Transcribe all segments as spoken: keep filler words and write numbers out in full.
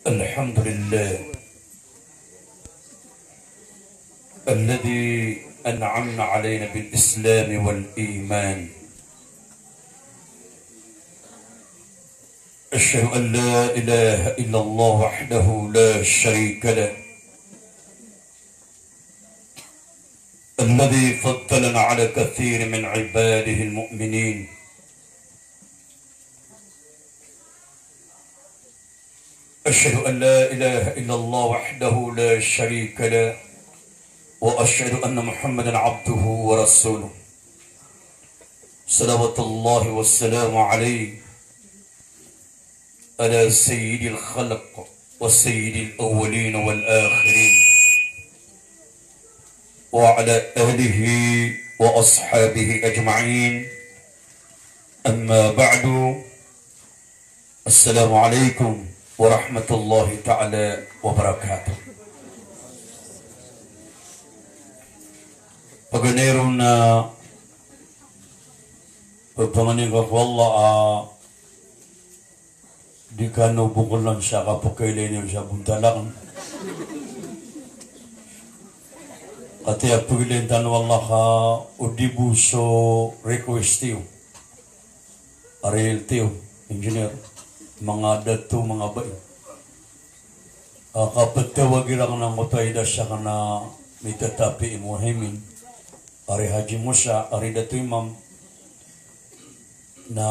الحمد لله الذي أنعم علينا بالإسلام والإيمان. أشهد أن لا إله إلا الله وحده لا شريك له، الذي فضلنا على كثير من عباده المؤمنين. أشهد أن لا إله إلا الله وحده لا شريك له، وأشهد أن محمدا عبده ورسوله. صلوات الله والسلام عليه، على سيد الخلق وسيد الأولين والآخرين، وعلى آله وأصحابه أجمعين. أما بعد، السلام عليكم ورحمة الله تعالى وبركاته. Paganay ron na pagpanganin ka ko Allah a di kano bokolan sa kapakailay niyo sa bontal akn. Katii a pagilay tano o Allah ka o di bo so request iyo. Ari tiyo, engineer, manga dato, manga bai. A kapetawag iran angkoto a ida sa kena mitatapi i Muhaimin, ari Haji Musa, ari Dato Imam, na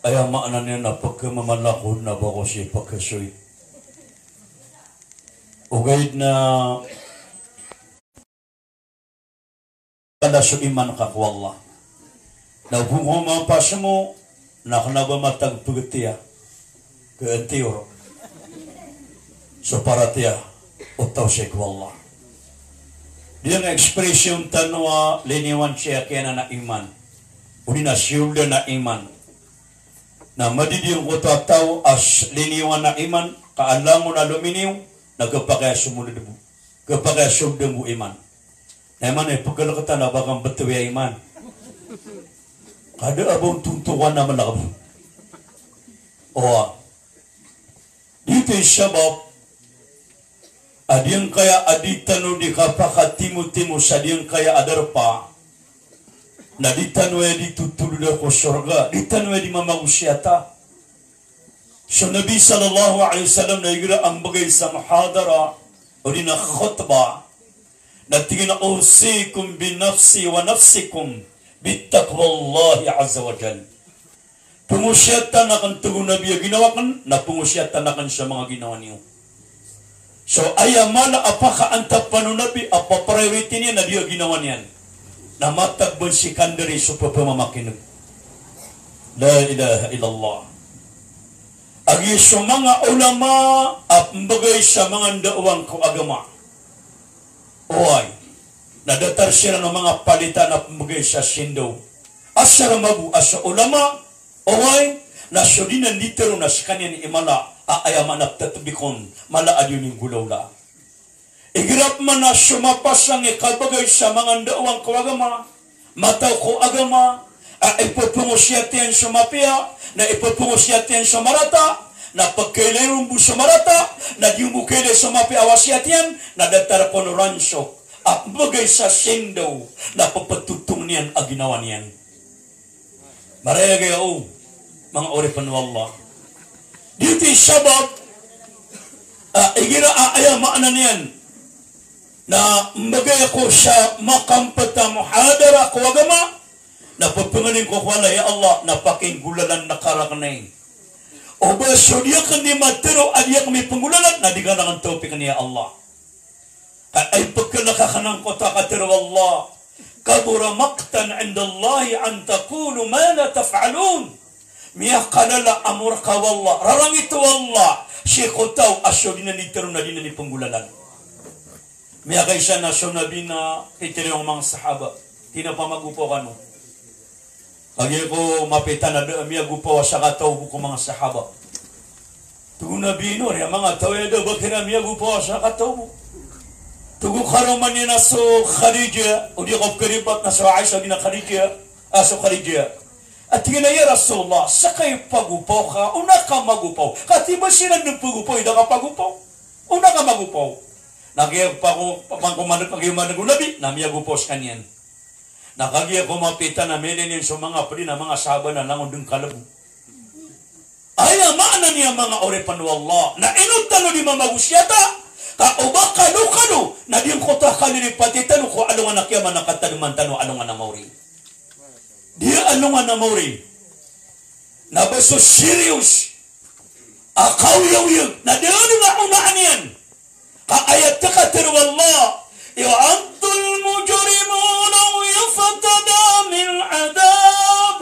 aya maana niyan na pekemamalakod na ba ko si pekesoy. Ogaid na kada so iman ka ko Allah. Na bo ko mapasemo, na kena ba matag pegetiya. Ke entiyo ro so paratiyaya o taw sii ko Allah. Di nga expression tano a liniwan sii a kiyanan a iman. O di na siyold a iman. Na madidi angkoto a taw a s-, liniwan a iman, ka a langon a lominiyo, na kepakay a somold bo. Kepakay a sold bo iman. Na iman a ipekelektan a ba ka mbetowi a iman. Ka da a ba on tontokan a melekeb. Owa. Di ti sabap a di ngkaya a di tano di kapakatimotimo sa di ngkaya a darpa. Na di tano aya di totolod ko sorga, di tano aya di mamagosiyata. So Nabi sallallahu alaihi wasallam na igira a mbegay sa muhadara, odi na khutbah, na tig iyan a, "Usikum bi nafsi wa nafsikum bi taqwallahi azza wa jal." Pengosiyatan aken, tig o Nabi, a ginawa aken, na pengosiyatan aken sa manga ginawa niyo. So aya mala a pakaantapan o Nabi a pa-priority niyan na di a ginawa niyan. Na matag ben si kandari so pepemamakineg. La ilaha illallah. Agi so manga ulama a pembegay sa manga ndaowang ko agama. Oway. Na datar siran o manga palitan a pembegay sa sindaw. Asar mabo a so ulama, oway, na so di nan di tero na sekaniyan i mala a aya maana a petatbik on, mala a di on inggolawla. Igira pman a so mapasang i kabegay sa manga ndaowang ko agama, mataw ko agama, a ipepengosiyat iyan so mapiya, na ipepengosiyat iyan so marata, na pekailay ron bo so marata, na di on bo kailay so mapiya a wasiyat iyan, na datar kon o ransok a pembegay sa sindaw, na pepetotong niyan a ginawa niyan. Marayag aya o manga oripen o Allah. Di ti sabap a igira a aya maana niyan na mbegay ako sa makampet a muhadara ko agama, na pepengenin ko ko Allah, ya Allah, na pakinggolalan na ka raken ai. O ba so di aken di matero a di aken mipenggolalan, na di ka raken tawpiken, ya Allah. Ka aya pekelek aken angkoto a katero o Allah, "Kabura maqtan indallahi an taqulu ma la taf'alun." Miyakalala a morka o Allah, rarangit o Allah sii ko taw a so di nan di tero na di nan di penggolalan. Miyakaisa na so Nabi na pitero iyan ko manga sahaba, tig iyan a, "Pamagopaw kano." Kagiya ko mapita na da a miyagopaw a sakataw bo ko manga sahaba. Tig o Nabi, ino aya manga taw aya da a ba kiran miyagopaw a sakataw bo? Tig o karoma niyan a so Khadijah, o di ko pekaribat na so Aisha, o di na Khadijah, a so Khadijah. A tig iyan a, "Ya Rasulullah, ska i pagopaw ka, o na ka magopaw. Ka tiba siran dn pagopaw i da ka pagopaw. O na ka magopaw." Na giya pako, pangkomaneg, kagiya maneg o Nabi, na miyagopaw skaniyan. Na kagiya ko mapita na miyailay niyan so manga pd iyan a manga sahaba na langon dn kalbo. Aya maana niyan manga oripn o Allah, na ino tano di mamagosiyata, ka o ba kalokalo, na di ngkoto a kalilipati tano ko alongan a kiyama na katadman tano alongan a maori. Di alongan a maori. Na ba so serious a kaoyagoyag, na da dn a onaan iyan. Ka aya katharo o Allah, "Yu'addul mujrimu law yuftada min adhab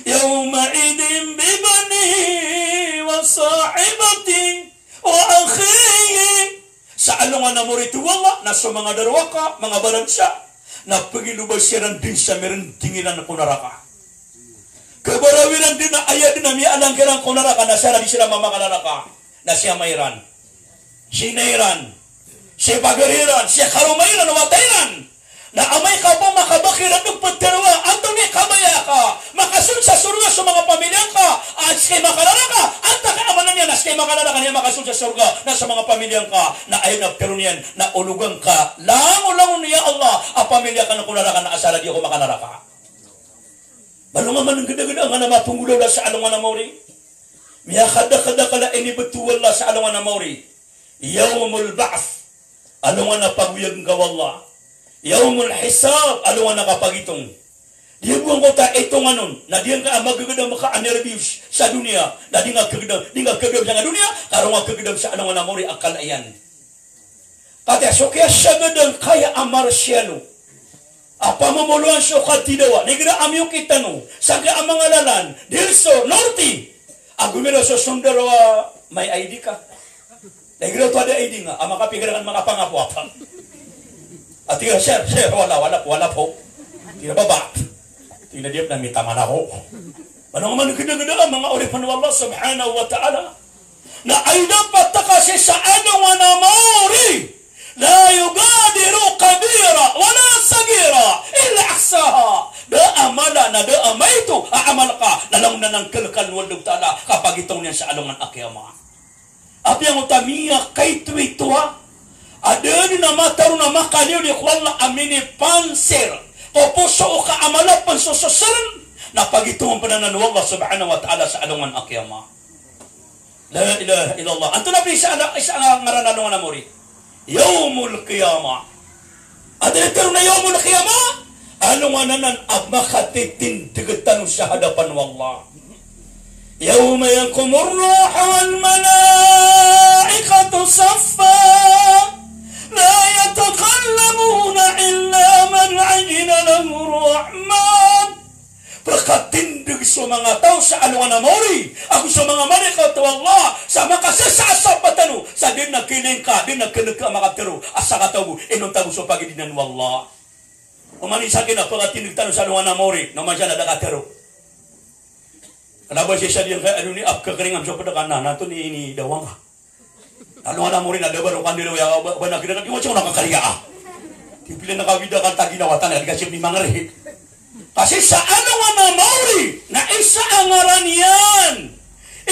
yawma'idhin bi banihi wa sahibatihi wa akhihi." Sa alongan a maori, tig o Allah, na so manga darowaka, manga baransa, na pagilobasa iran dn sa mirnding iran ko naraka. Kabaraw iran dn a aya dn a miyaalang kiran ko naraka na sa di siran mamakanaraka. Na si ama iran, si ina iran, si pagari iran, si karoma iran, wata iran. Na amay ka pn makabakira dn ptharoa, antonaa i kabaya ka makasold sa sorga so manga pamilya ngka a ska i makanaraka, antaa ka amana niyan a ska i makanaraka na aya makasold sa sorga na so manga pamilya ngka, na aya na ptharo niyan na ologan ka langolangon, ya Allah, a pamilya akn ko naraka na asar a di ako makanaraka. Ba alongan man ngka gdagda a ngka na mapnggolawla sa alongan a maori. Miyakadakadakl a inibto o Allah sa alongan a maori. Yawmul ba'th. Alongan a pagoyag ngka o Allah. Yawmul hisab. Alongan a kapagitong. Di bo ngkoto a itongan on, na di ngka a magdagdam ka a nerbyos sa doniya, na di ngka kagdam, di ngka kagdam sa doniya, ka roo ngka kagdam sa alongan a maori a kala iyan. Katii so kiyasagadan ka aya a marsiyalo a pamomoloan so katidawa, na igira a miyokit tano sangkai a manga lalan, Del Sur, Norte, a gomiraw so sondaro a may I D ka. Na igira oto a da I D nga, a makapikir akn makapangapoapa. A tig iyan, "Sir, sir, wala, wala, wala po." Tig iyan, "Baba." Tig iyan, "Di ako na mitaman ako." Ba alongan man gdagda a manga oripn o Allah subhanahu wa ta'ala. Na aya dapat a kasisa alongan a maori, la yughadiru kabiratan wala saghiratan illa ahsaha. Da a mala na da a maito a amal ka na langon anan kalkaln o Allahu Ta'ala ka pagitong iyan sa alongan a kiyama. Apiya ngkoto a miyakaitoito a, a da dn a mataro na makaliyo di ko Allah a minipansir ko poso o ka a mala pn so sosrn, na pagitong pn anan o Allah subhanahu wa ta'ala sa alongan a kiyama. La ilaha illallah. Antonaa pn i isa a, isa a ngaran a alongan a maori? Yawmul Qiyamah. Antonaa i tharoon a Yawmul Qiyamah? Alongan anan a makatitindg tano sa hadapan o Allah. Yawma yaqumur ruhu wal malaikatu saffa, la yatakallamuna illa man adhina lahu rahman. Pkatindg so manga taw sa alongan a maori ago so manga malaikat o Allah sa makasisa a sapat tano sa di na kilingka, di na klk a makatharo a sakataw bo, inonta bo so pagidinan o Allah. Oman i sakn a pkatindg tano sa alongan a maori, na oman siya na da katharo. Kna ba sii sa diyangkaya a doniya a pkhakringam so pd ka na, na antonaa i inidawang ka. Alongan a maori na da ba roo kandiro ya, ba, ba na kira na di wajang na kakariya a. Di pila na kawida kan tagina watan a di ka sii mangri. Kasi sa alongan a maori na isa a ngaran iyan.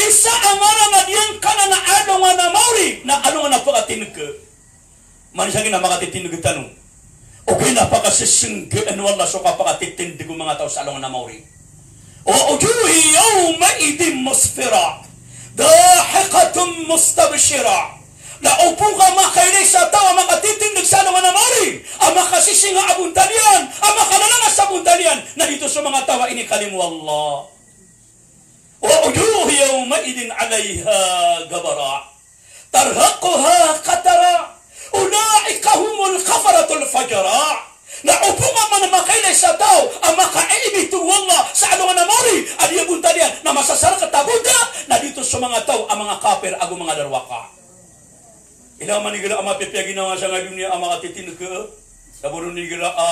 Isa a ngaran a diyangkanan a alongan a maori na alongan a pkatindg. Oman i sakn a makatitindg tano. Ogaid na pakasisnggaan o Allah so kapakatitindg o manga taw sa alongan a maori. Wa wujuhun yawma'idhin musfirah, dahiqatun mustabshirah. Na opama ka makailay sa taw a makatitindg sa alongan a maori a makasisinga a bontal iyan, a makalalanga sa bontal iyan, na giyoto so manga taw a inikalimo o Allah. Wa wujuhun yawma'idhin 'alayha ghabarah, tarhaquha qatarah, ulaika humul kafaratul fajarah. Na opama man makailay sa taw a makaiibito o Allah sa alongan a maori a di a bontal iyan na masasarkt a bontal, na giyoto so manga taw a manga kapir ago manga darowaka. Ilay man igira a mapipiya ginawa sangkai a doniya a makatitindg ka. Sabap ron igira a,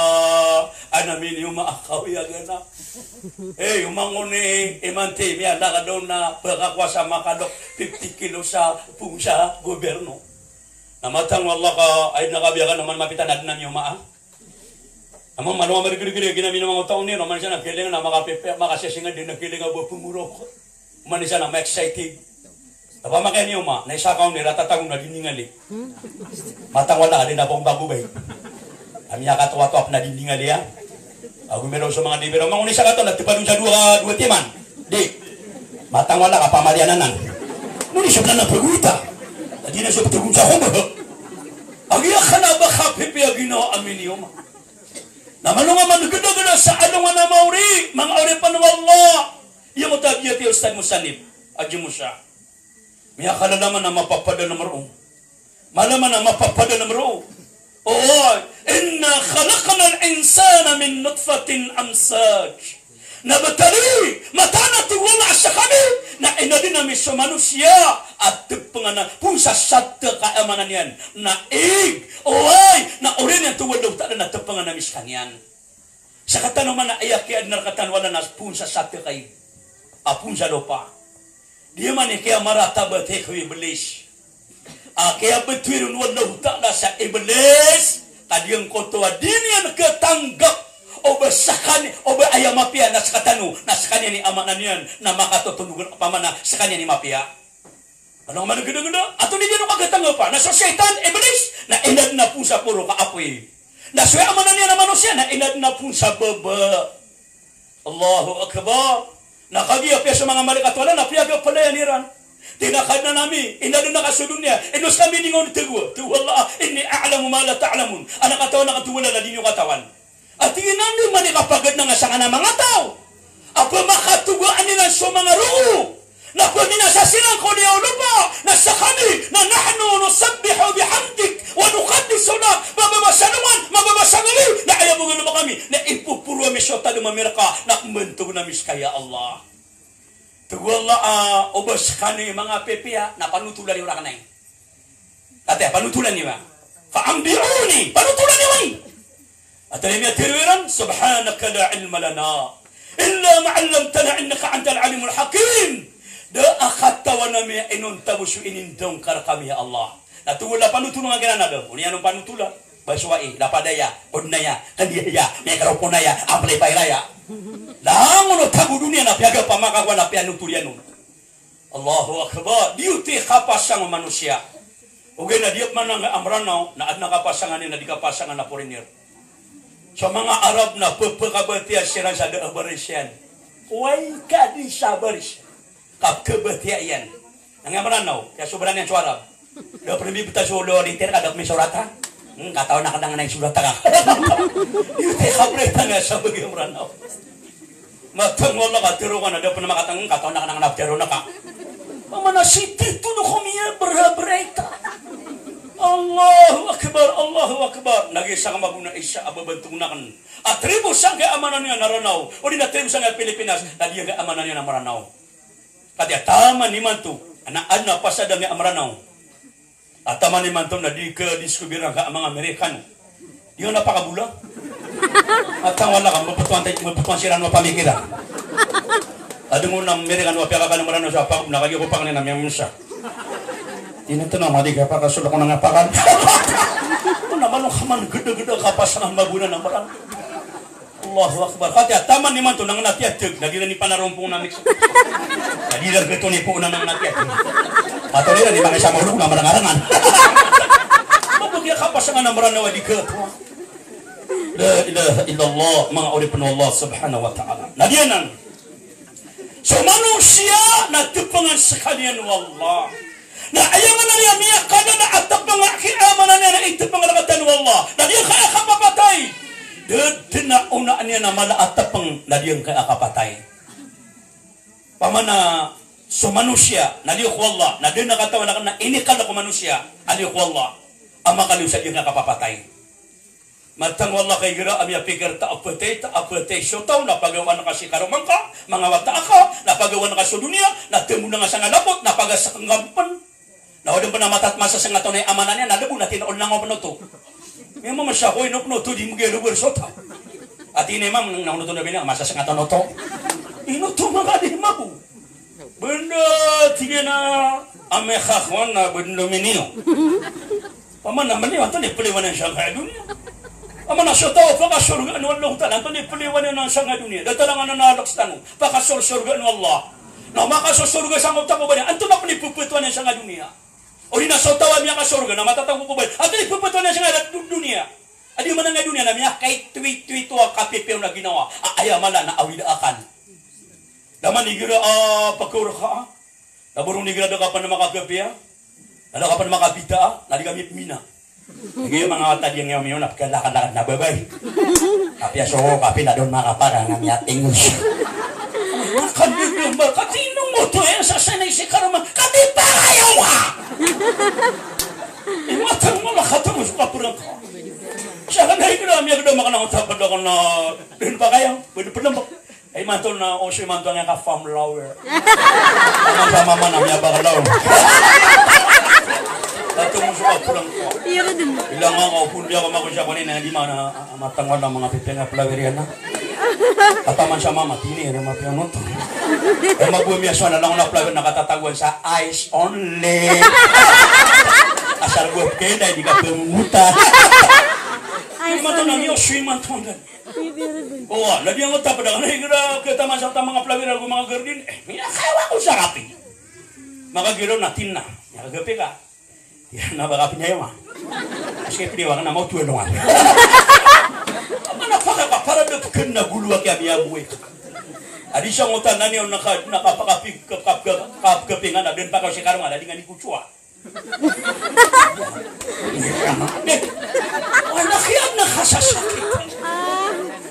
a, amin i oma a kawi a gana. Eh, oma ngoni, imanto, miyalakad on na pkakowa sa makalok fifty kilo sa pong sa gobyerno. Na matang o Allah ka, ay na kabiyakan oman mapita na dn a miyoma a. Aya mambo a margirgir a ginamino manga taw niyan, oman isa na kiling na makapepe, makasesingad, di na kiling a ba pemorok. Oman isa na ma-excited. Tapamakay niyo ma, na isa ka on i ratatago na di ningali. Matang wala ka di na pong bagobay. Ami a katoatoa pn a di ningali a. Ago miraw so manga di miraw. Manga on isa ka taw na tepad on sa dowa, dowa timan. Di. Matang wala ka pamalian anan. Moni so blan a pagowita. Di na so ptogom sa koba. Agi a kna ba kapepe a ginawa ami niyo ma. Na mano nga man gdagda sa alongan a maori, manga oripn o Allah. Iya mo tabiya ti Ustadh Musanib, Haji Musa. Miyakalalaman a mapapadalm roo. Malaman a mapapadalm roo. Oway, inna khalaqnal insana min nutfatin amshaj. Nabtalihi, mataan a tig o Allah a skami, na inadn ami so manosiya a tpngan a poon sa satka a aya maana niyan na ig. Oway, na oriyan iyan tig o Allahu Ta'ala na tpngan ami skaniyan. Sktano man a aya kiyaadn rktano o Allah na poon sa satka a ig. A poon sa lopa. Di man i kiyamaratabati ko Iblis. A kiyabthowi ron o Allahu Ta'ala sa Iblis, ka di angkoto a di niyan katanggap o ba skaniyan, o ba aya mapiya na sktano, na skaniyan i aya maana niyan, na makatotonog, opama na skaniyan i mapiya. Ano nga man gdagda, antonaa i di niyan katanggapa, na so shaytan, Iblis, na inadn a poon sa poro ka apoy. Na so aya maana niyan a manosiya, na inadn a poon sa baba. Allahu Akbar. Na kagiya apiya so manga malaikat o Allah na piyagapalayan iran. Tig iyan a Kadnan ami, inadn ka so doniya, ino skami di ngka on tagoa? Tig o Allah, inni a'lamu ma la ta'lamun. Adn a katawan akn, tig o Allah, na di niyo katawan. A tig iyan a anda man i kapagadnang a sangkanan a manga taw a pmakatogoan iran so manga roo. Na pminasa siran ko liyawaw o lopa, na skami, na nahnu nusabbihu bihamdik, wa nuqaddisu lak, mababa sa alongan, mababa sa gawii, na aya bo gano ba kami, na ipoporo ami so tadm ami rka, na pmbantogn ami ska ya Allah. Tig o Allah a, o ba skano i manga pipiya, na panotola niyo rakn ai. Katii a panotola niyo ba. Fa anbi'uni, panotola niyo ai. Antaa i miyatharo iran, subhanaka la ilma lana illa ma 'allamtana innaka antal alimul hakim. Da a katawan ami a inonta bo so inindao ngka rkami ya Allah. Na tig o Allah a panotola ngka kiran a da. Oniya on panotola. Ba so ai, da padaya, odnaya, kandiyaya, mikroponaya, amplifier aya. Langon o tago doniya na piyagapamakawan a piyanotola iyan on. Allahu Akbar. Di oto i kapasang o manosiya. Ogaid na di pman angkai a Mranaw, na adn a kapasangan iyan na di kapasangan a foreigner. So manga Arab na pphakabatiya siran sa da a baris iyan. Oway ka di sa baris. Kapkhabatiya iyan. Angkai a Mranaw, kiyasobra niyan so Arab. Da pn mbibta so lo liter ka da pn misorata. Hmm, katawan akn angkanan i sorata ka. Di oto i kabrayta nga sa bagi a Mranaw. Matang o Allah ka tharo ka na da pn makatang, katawan akn angkanan a ptharoon ka. Opama na sii tito na ko miyabrabray ta. Allahu Akbar, Allahu Akbar. Na gii sangka mago na isa a babantogn akn a tribo sangkai a aya maana niyan a Ranaw, odi na tribo sangkai a Pilipinas, na di angkai a aya maana niyan a Mranaw. Katii a taman imanto, na adn a pasad angkai a Mranaw. A taman imanto na di kadiskubiran ka a manga Amerikano. Di nga na pakabola. Matang o Allah ka, mapetowan tay, mapetowan siran o pamikiran. Adn on a Amerikano a piyakakana Mranaw sa pakab na kagiya ko pakn iyan a miyamsa. Ino to na madi ka pakasolok na nga pakan. Ino na malo ka man gdagda kapasangan mago na Mranaw. Allahu Akbar. Katii a taman imanto na ngna tiya teg, na di ran ipanarompong na mix. Na di ran gto ni po na ngna tiya teg. Ato di ran di mangisa maolog na marangarangan. Mabagi a kapasangan a Mranaw a di gto. La ilaha illallah, manga oripn o Allah subhanahu wa ta'ala. Na di anan. So manosiya na tpngan skaniyan o Allah. Na aya maana niyan a miyakadada a tpngan, aya maana niyan na itpngan rktano o Allah. Na di angkai a kapapatay. Da dn a onaan iyan a mala a tpng, na di angkai a kapatay. Opama na so manosiya, na liyo ko Allah, na da dn a katawan akn na inikalk o manosiya a liyo ko Allah a makaliyo sa di angkai a kapapatay. Matang o Allah ka igira a miyapikir ta a phatay ta, a phatay so taw, na pagawaan ka si karoma ngka, manga wata aka, na pagawaan ka so doniya, na tmbolan ka sa nga lapot, na pagaskn ka pn. Na o dn pn a matat masasngatan i aya maana niyan na lbo na tinaol na nga pn oto. Miyamamasa ko ino pn oto di mgiya lbo so taw. Ati ni mam na oto na bina masasngatan oto. Ino oto manga di mabo. Benda tig iyan a amay ka kowan na benda miniyo. Opama na miniyo anto ni peliwanan sa angkai a doniya. Amana so taw a pakasorgaan o Allah Ta'ala, antonaa i peliyowan iyan sangkai a doniya? Datar angkanan a loks tano, pakasorsorgaan o Allah. Na makasosorga sangkoto a kobor iyan, antonaa i pepetowan iyan sangkai a doniya? Odi na so taw a miyakasorga na matatago ko kobor iyan, antonaa i pepetowan iyan sangkai a do-, doniya? Adi man angkai a doniya na miyakaitwitwito a kapipiya on a ginawa a aya mala na awida akal. Da man igira a pekaoreka a, na boron igira da ka pen makakapiya, na da ka pen makapitaa, na di kami pemina. Igira manga wata di ngiyamiyo na pekalakalakad na babay. Kapiya so kapiya na don makapara na miyatingos. Kapiya ba katinong mo to, eh, sa sanay si karama, kapiya pa kayo ka! Imatang mo na katang so kaperang ka. Sa kanay ko na miyagda makana ko tapad ako na din pa kaya, pwede pa lang ba? Ay, imanto na, o, so imanto nga ka farm lover. Mama sa mama na miyabakal ako. Tato mo so kaperang ko. Iya ka din. Ilang ako, pun di ako makusya ko ni na di mana, ah, matanggal na manga pipiya nga flower iyan na. Kataman sa mama, tini, ada mapiya noto. Ay, mabuhay miya so na lang na flower na katataguan sa eyes only. Asal buhay kaya, di ka pemuta. Eyes only. Imanto na niyo, so imanto nga. O, na di angkoto a ped a kena igira ketaman sa manga flower ago manga garden, eh, miyakayawa ko sa kape. Makagiraw na tina, miyakagape ka. Iya na ba kape niyan ma. Maski pediwa ka na mawto a longan. Mana paka ka para da peken na golo a kiya miyabuhay ka. Adi sa angkoto a nani on naka, nakapakapi, kap, kap, kap, kap, kapingan a den pakaw si karong a, da di nga di kotsowa. Wala kiyan na kasasakit.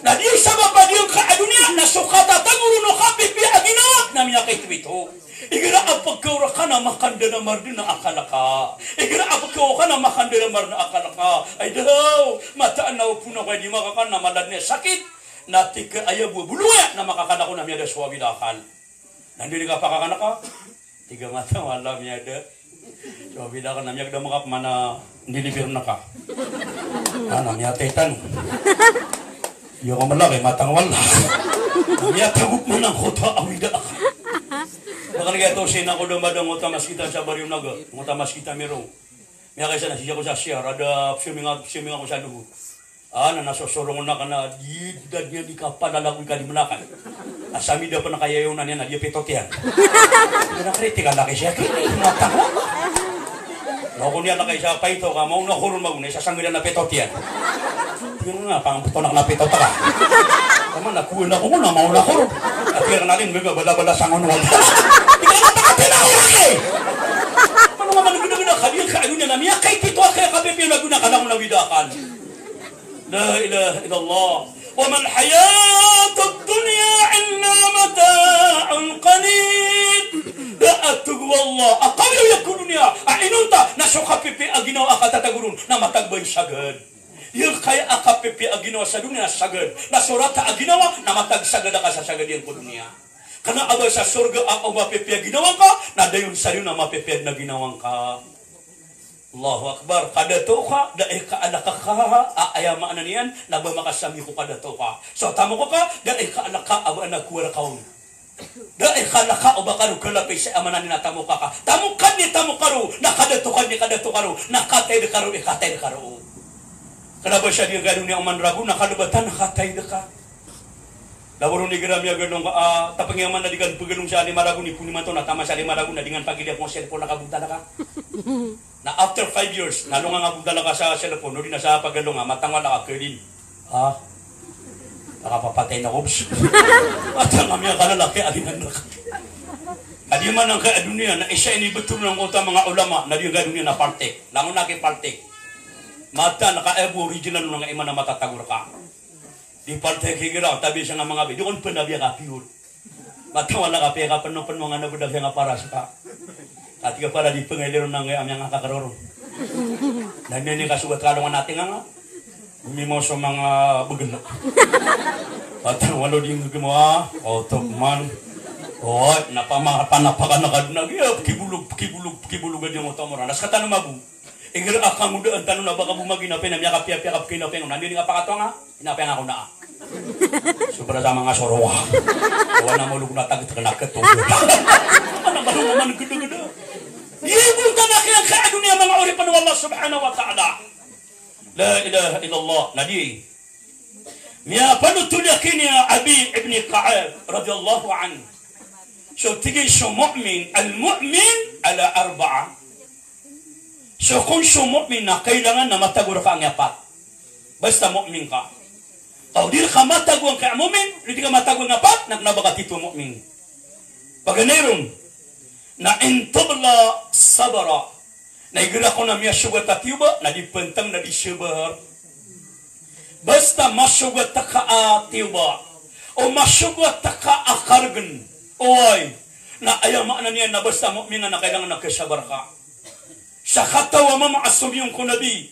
Na di sabap a di angkai a doniya na so katatago ron o kapipiya a ginawa na miyakaitwito. Igira a pekaoreka na makandana marden a akal ka. Igira a pekaoreka na makandana marden a akal ka. Ay daw, mataan na opon ako ay di makakan na mala den a sakit. Na tig ka aya bo a bolong aya na makakan ako na miyada so awida akal. Na anda i kapakakan ka? Tig a mataan o Allah miyada. So, bila ka na miyagda makap mana nilibir na ka. Ana, miyatay tano. Iyo ka malaki, mataan o Allah. Miyatagop mana angkoto a awida ka. Makan kaya to, sina ko domba dong, angkoto a maskita sa Barrio Naga, angkoto a maskita Miro. Miyakaisa na sisako sa siyar, ada pesiminga, pesiminga ko sa lubo. Ana, na sosorongon aken a di, da niyan di kapalalagoy ka di melakay. Asami da pen kayayonan iyan a di a pitotiyan. Kena kritikal a kisiya, kini, mata ko. Loko niyan a kaisa paito ka, maona koron mago na isa sanggedan a pitotiyan. Tingnan nga, pangpetonak na pitot ka. Kaman na kuwan ako ko na maona koron. At kaya kenalin, may balabala sangon wag. Tingnan nga, pakatinaw lagi. Ano nga man, gina-gina, kadiyan ka, ano niyan, na miyakaipito a kaya kapipiya na guna ka na awida akal. La ilaha illallah. Wa mal hayatud dunya illa mata'un qalil. Da a tig o Allah a kagiya ko doniya a inonta na so kapipiya a ginawa a katatago ron na matag ba i sagad. Iyangkaya a kapipiya a ginawa sa doniya na sagad. Na so rata a ginawa na matag sagad a kasasagad iyan ko doniya. Kena a ba sa sorga a o mapipiya a ginawa ngka, na dayon sa riyo na mapipiya den a ginawa ngka. Allahu Akbar. Kadato ka, da i kaalaka ka, a aya maana niyan, na ba makasami ko kadato ka. So tamok ka, da i kaalaka, a ba na kuwar ka on. Da i kaalaka, o ba ka ro kalapay sa aya maana niyan na tamok ka. Tamokan i tamok ka ro, na kadato ka i kadato ka ro, na kataid ka ro i kataid ka ro. Kena ba sa di garo niyan oman rago, na kalebatan kataid ka. Lawor o ni gira miyagalong ka, ah, tapang iyan man na di kan pegalong sa lima rago ni puni man to na taman sa lima rago na di ngan pagilaya ko cellphone na kabontal ka. Na after five years, na alongan a bontal ka sa cellphone, odi na sa pagalong a, matangal ka kalin. Ah, nakapapatay na ko, bes. At ang kami ang kalalaki, alingan na ka. Adi man angkai a doniya, na isa ini betul na angkoto a manga ulama, na di angkai a doniya na paltek. Langon aki paltek. Mataan ka aya bo original on angkai a iman a matatago reka. Di paltek igira, tabi sa nga manga bi, di kon pen a bi a kapiyor. Matawal a kapiya ka peno-peno nga na bedag sa nga paras ka. Kati ka para di pengailir na nga amiyang a kakaroro. Na miyan i kasogat ka alongan a tinga nga. Mimo so manga begel. Matawal o di ngegemo a, oto man. Oway, na pama-, panapakan a kadnag, iya, pekibulog, pekibulog, pekibulog a di ngoto a mora. Na sekatan a mago. Igira a kangodaan tano na ba ka bo maginapay na miyakapiyapiya ka pekinapay ngka on. Andi di nga pakatonga, inapay ngka ko na a. Sobra sa manga sorowa. Oway na malog na tagteg na keto. Ana ba ron man gedegede. Iya, ibon tano a kiyangkai a doniya manga oripen o Allah Subhanahu wa Ta'ala. La ilaha illallah. Na di miyapanothol a kini a Abi ibn Ka'ab radiyallahu anhu. So tig iyan so mu'min, al-mu'min ala arba'a. So kon so mu'min na kailangan na matago rka angkai apat. Basta mu'min ka. Ka o di rka matago angkai a mu'min, o di ka matago angkai apat, na kna ba ka titho a mu'min. Paganay ron, na in tubla sabara. Na igira kon a miyasogat a tiyoba, na di pantang, na di sabar. Basta masogat ka a tiyoba, o masogat ka a kargn, oway. Na aya maana niyan na basta mu'min ka na kailangan na kasabar ka. Sakataw a mama a somiyong ko Nabi.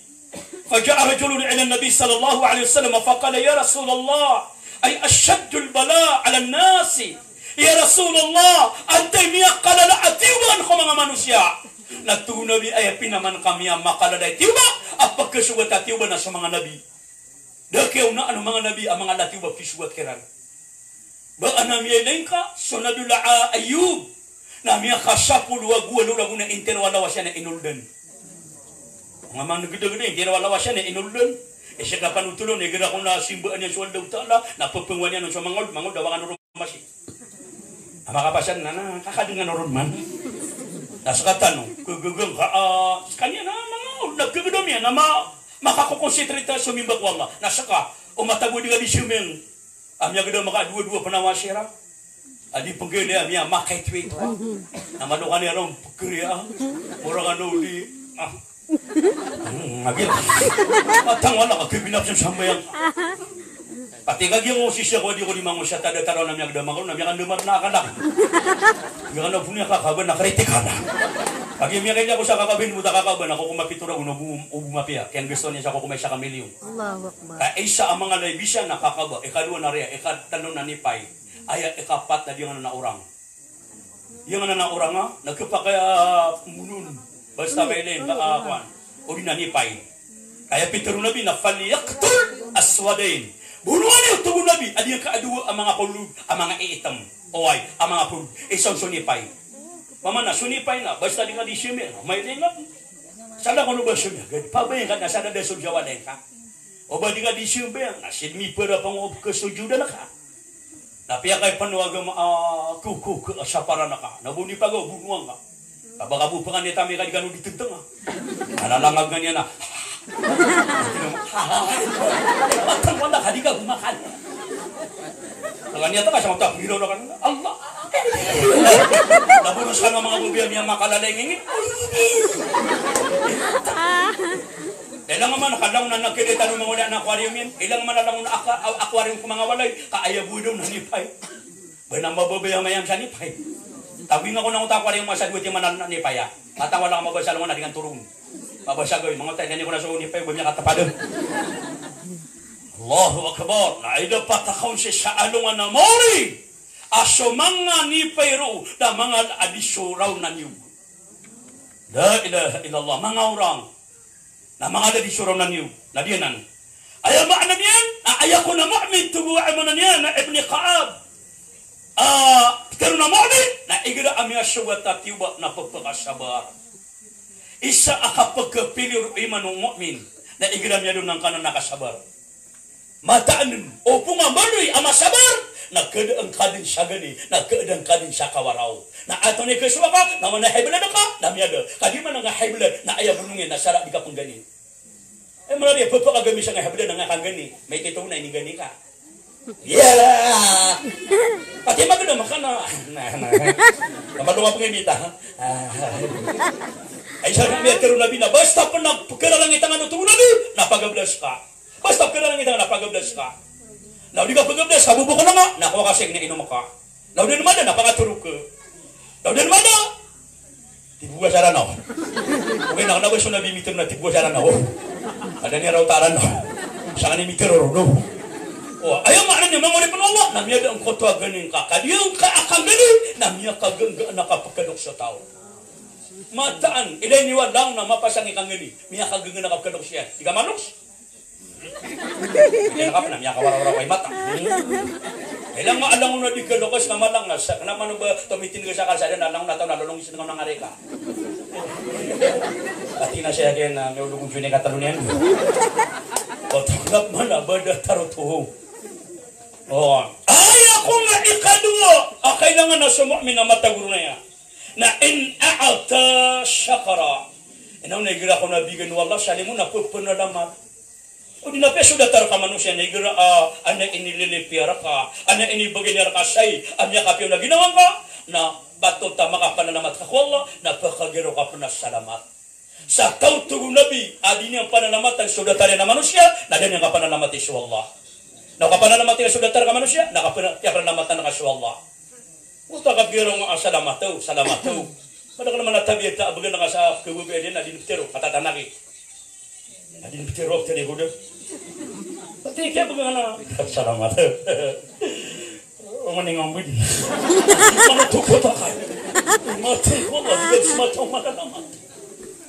Faja'a rajulun ila Nabi sallallahu alaihi wasallam faqala, "Ya Rasulullah, ay ashaddul bala ala nasi." Ya Rasulullah, antai miyakalala a tiyoba ko manga manosiya? Na tig o Nabi, aya pinaman ka miyamakalala a tiyoba, a pkasogat a tiyoba na so manga nabi. Da kiyaonaan o manga nabi a manga lati o ba kisogat kiran. Ba adn a miyailay ngka so Nabiyullah Ayyub, na miyakasapolo ago walo ragon a intiro a lawas iyan a inoldan. Manga manggdagda, intiro a lawas iyan a inoldan. Isa ka panothol on, igira kon a simbaan iyan so Allahu Ta'ala, na pphangowaan iyan on so manga old, manga old a wakan o ron masi. A makapasad na, na kakadngan o ron man. Na skatano, kagaga ngka, ah, skaniyan na manga old, na kagdam iyan, na ma-, makakokonsentrita so mimba ko Allah. Na ska, o matago di ka di sambayang. A miyagdam ka a dowa-dowa pn a wasi ra. A di pnggalay a miyamakaitwit. Na malokan iyan ron pgri a. Mora ka na o di. Ah. Hmm, agil. Matang wala ka kibinap sa sambayang. Pati ka giya ko sisya ko di ko di mangosa tada taraw na miyagdam ka ron, na miyakandamar na akalak. Miyakandamar na akakaba na kritikal. Pagi miyakailay ako sa kakaba, inmota kakaba na ko ko mapito ragon o bo, o bo mapiya. Kaya gusto niya sa ko ko may isa ka milyon. Allahu Akbar. Ka isa a manga laibisa na kakaba, ikadowa na riya, ikatlo na nipay. Aya ikapat na di nga na orang. Di nga na orang a, na kepakay a, ah, mulon. Basta mailay, ah, kwan. O di na nipay. Kaya pitharo o Nabi na, "Falyaqtul aswadayn." Bonoa niyo, tig o Nabi, a di nga kaadowa a manga polo, a manga iitam. Oway, a manga polo. Isa on so nipay. Mama na, so nipay na, basta di nga di sambayang, mailay nga. Sa da ko no ba sambayang, pabaya nga na sa da da so jawa da ka. O ba di ka di sambayang, na sii di mipara pangop ka so juda na ka. Na piyakay pn o agama, ah, ko, ko, ko, ah, saparan ka. Na bo di pagaw, bonoa ngka. Ka ba ka bo pkaniya tami ka di kano di tntng, ah. Na lalangag nga niyan na. Matang wala ka di ka bo makan. Pkaniya ta ka sa mata, biro na kan. Allah. Na bono sa nga manga bo biya niya makalalay ngingin. Ilang man ka langon a nakilay tano manga walay a aquarium iyan. Ilang man a langon a aka-, a-, aquarium ko manga walay. Ka aya bo daw na nipay. Ba na mababaya mayam sa nipay. Tawi nga ko na otak ko ari masa dowa timan a nipay a. Matang wala ka mabasa alongan a di nga toron. Mabasa gawii, manga otak, iyan ko na so nipay, ba miyakatapad. Allahu Akbar. Na ida patakawn sii sa alongan a maori a so manga nipay roo, da manga a di so raon a niyog. La ilaha illallah, manga orang. Na manga da di so raon a niyog, na di anan. Aya maana niyan, na aya kon a mu'min, tig o, aya maana niyan, na Ibn Ka'ab. Ah, pitharo a mu'min, na igira a miyasogat a tiyoba, na pphakasabar. Isa a kapagkapili o iman o mu'min, na igira a miyadn angkanan a kasabar. Mataan, opama a maloy a masabar, na khadaan ka dn sa gani, na khadaan ka dn sa kawaraw. Na antonaa i kasowa ka, na mana high blood ka, na miyada. Ka di mana nga high blood, na aya bolong iyan, na sara di ka pnggani. Eh, mana di, pphakagami sa nga high blood, na nga kanggani. Maito na inigani ka. Iya! Pati magana makana. Na, na. Na malong a pnggani ta. Ah. Ay, sa miyatharo o Nabi na, basta pn a pkaralangitan o tig o Nabi, na pagablas ka. Basta pkaralangitan na pagablas ka. Na o di ka pagablas, ka bo bo ka na nga, na kowa ka sii na inom ka. Na o di na mada, na pangatharo ka. Na o di na mada, tibogas a Ranaw. Okay, na kna ba so Nabi mitharo na tibogas a Ranaw. Ada niyan raot a Ranaw. Sa kna mitharo ron, no? O, aya maana niyan, manga oripn o Allah, na miyada angkoto a gani ngka. Ka di ngka a kanggani, na miyakagangga na kapkadok sa taw. Mataan, ilay niyo a langon a mapasang i kanggani, miyakagangga na kapkadok siya. Di ka manos? Miyakap na, miyakawarawaraw ka i mata. Hmm. Ilang nga alang o na di ka lokas na malang nga sa, kna man o ba tomitin ka sa kalsada na alang o na taw na lolong isin nga nangareka. Ati na siya kaya na may ulog o juni ka talo niyan. O taklap man a ba da taro toho. O. Ay, ako nga ikadowa a kailangan na so mu'min na matagoro na iya. Na in a'ta shakara. Ino na igira ko na bigan o Allah, salimo na ppanalamat. O di na piya so datar ka manosiya na igira a, ana inililipiya rka, ana inibagay niyan rka sai, a miyakapiya on a ginawa ngka, na batot a makapanalamat ka ko Allah, na pkagiraw ka pn a salamat. Sa taw tig o Nabi, a di niyan panalamatan so datar iyan a manosiya, na da niyan kapanalamati so Allah. Na kapanalamati ka so datar ka manosiya, na kapana-, kapanalamatan ka so Allah. Oto a kapgiraw nga a salamat o, salamat o. Madakl man a tabiya ta a bgan ka sa khababayaan iyan a di nptero, katatanaki. A di nptero, ptero ko da. Pati kaya bgan ka na, salamat o. O, maning ambid. Mano to ko ta kay. Mati ko ba, di ka smata o madalamat.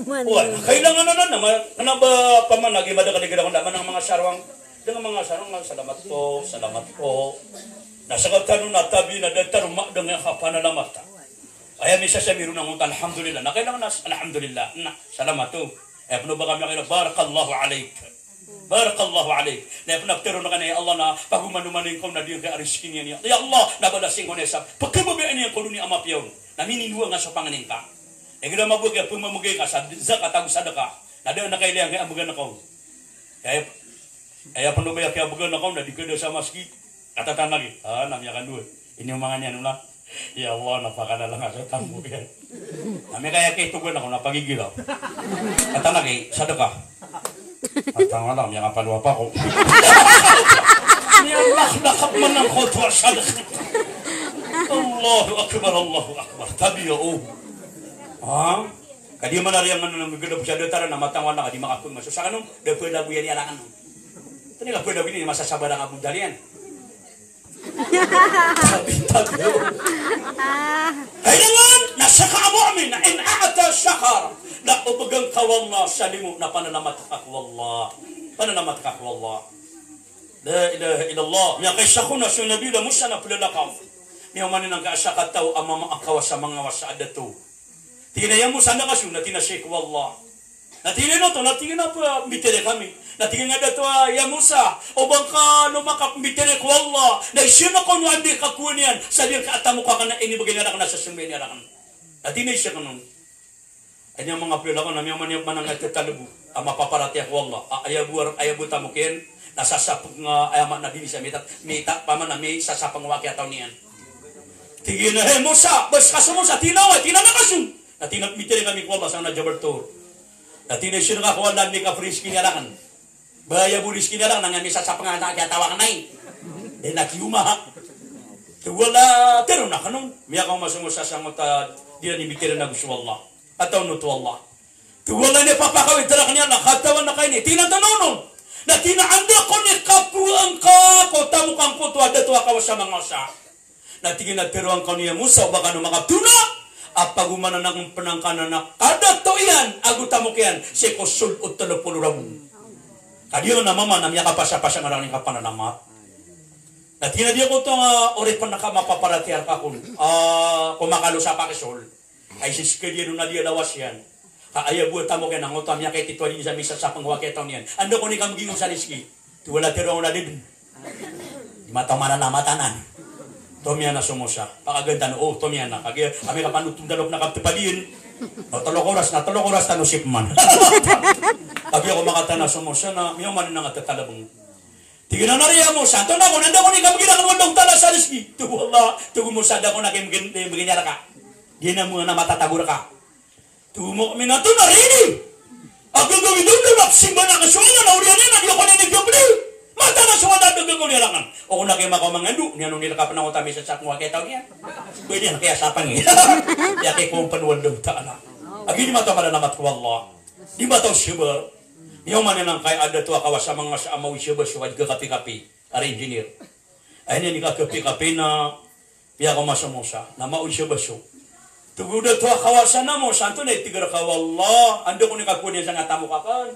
Wa, kailangan na na, ma-, kna ba paman lagi madakl lagi da ko nda man ang mga sarwang. Dn ang mga sarwang, salamat po, salamat po. Na sa katano na tabi na datar o ma-, dn ang kapanalamatan. Aya misa sa miro na ngonta, alhamdulillah. Na kailangan na, alhamdulillah. Na, salamat o. Aya pn o ba kami kailangan, barakallahu alaik. Barakallahu alaik. Na aya pn a ptero na kaniyan, ya Allah na, pagomanomanin ko na di ka ariskin iyan. Ya Allah, na balasin ko na isa. Pagkababayaan iyan ko doni a mapiya on. Na mininowa nga so pangnin ka. Igira mabagay a pmamagay ka sa zakat ago sadaka. Na da na kailaya nga a bgan ko. Kaya Aya pn o ba aya kiyabgan ako na di ka da sa masgit. Katatanaki. Ah, na miyakandoa. Ini o manga niyan o na. Ya Allah, na pakalala nga sa tamok iyan. Na miyakaya kitogan ako na pagigiraw. Katanaki, sadaka. At ang alam, miyakapalowa pa ako. Miyalakhlak man angkoto a sadaka. Allahu Akbar, Allahu Akbar. Tabiya o. Ha? Ka di man a riyangan na mgdap sa datar na matangwal na ka di makapngmaso. Sa kanon, da palagoyan iyan a kanon. Tani ka palagoyan iyan, masasabar a kabodal iyan. Tabi, tabi. Kailangan na saka a mu'min, na in a'ta shakar. Na o bgan ka o Allah, salimo, na panalamat ka ko Allah. Panalamat ka ko Allah. La ilaha illallah. Miyakaisa ko na so Nabi la Musa na plalakaw. Miyaoma niyan angkai a sakataw a mama a kawasa mangawasa a dato. Tig iyan a, "Ya Musa, anda ka so?" Na tig iyan a, "Sii ko Allah." Na tig iyan a, "Ino oto?" Na tig iyan a, "Pmbitiyarai kami." Na tig iyan a dato a, "Ya Musa, o ba ngka kano makapmbitiyarai ko Allah, na isa na kano andi kakowa niyan, sa di ngka a tamok akn a inibgay niyan rakn a sasambayang iyan rakn." Na tig iyan a, "Isa kano." Aya niyan manga plalakaw na miyaoma niyan man angkai a tatalbo a mapaparatiyaya ko Allah. A, aya bo, aya bo tamok iyan, na sasapng, a, aya maana dn sa mita, mita, pamana misasapng o kiyataw niyan. Tig iyan a, "Hey Musa, ba ska so Musa?" Tig iyan a, "Oway." Tig iyan a, "Anda ka so?" Na tig iyan a, "Pmbitiyarai kami ko Allah sangkanan a Jabal Tur." Na tig iyan a, "Isa rka ko Allah a andi kapriski niyan rakn. Ba aya bo riski niyan rakn na nga misasapng a kiyataw akn ai." Di na kiyoma. Tig o Allah, tero na kano. Miyakaoma so Musa sangkoto a di iran inibitiyarai ago so Allah. Kataw oto o Allah. Tig o Allah, ino i papakawit rakn iyan na katawan ka ini? Tig iyan a, antonaa onon? Na tig iyan a, anda ko ini kakowa angka ko tamok angkoto a dato a kawasa mangawasa. Na tig iyan a, tero angka on ya Musa, o ba kano makatona a pagomanan akn pn angkanan a kadato iyan ago tamok iyan sii ko sold o tlo polo ragon. Ka di ron a mama na miyakapasapasa nga rakn i kapanalamat. Na tig iyan a, di ako oto a oripn ka mapaparatiyaya rka kon, a, ko makalo sa pakisold. Ay, sii ska di ron a di a lawas iyan. Ka aya bo a tamok iyan angkoto a miyakaititho a di niyan sa misasapng o kiyataw niyan. Anda ko ini kambgi on sa riski? Tig o Allah, tero angka on a di dn. Di mataw manalamat anan. Tomiyan a so Musa. Pakagan tano, o, tomiyan a. Kagiya, ami kapanoton tano na kaptpad iyan. O, tlo ka oras na, tlo ka oras tano sii pman. Kagiya ko makatana so Musa na, miyaoma niyan angkai a tatalbng. Tig iyan a, "Nari ya Musa, antonaa kon, anda ko ini kambgi rakn o Allahu Ta'ala sa riski?" Tig o Allah, tig o Musa, da ko ini kambgi, kambgi niyan rka. Di na mo na matatago rka. Tig o mu'min a, "Antonaa rini a gagawii dn, na psimba akn so Allah na oriyan iyan a di ako ini kambgi. Mataan a so Allah a da gagawii rakn. O kon akn makaoma ngka ndo, niyan on i rka pn angkoto a misasapng o kiyataw niyan." Ba niyan kiyasapng iyan. Aya kikompn o Allahu Ta'ala. Agi di mataw manalamat ko Allah. Di mataw sabar. Miyaoma niyan angkai a dato a kawasa mangawasa a maoy sa baso a di kakapikapi. Ari engineer. Aya niyan i kakapikapi na miyakaoma so Musa. Na maoy sa baso. Tig o dato a kawasa na, "Musa, antonaa i tig rka o Allah? Anda ko ini kakowa niyan sangkanan a tamok akn?"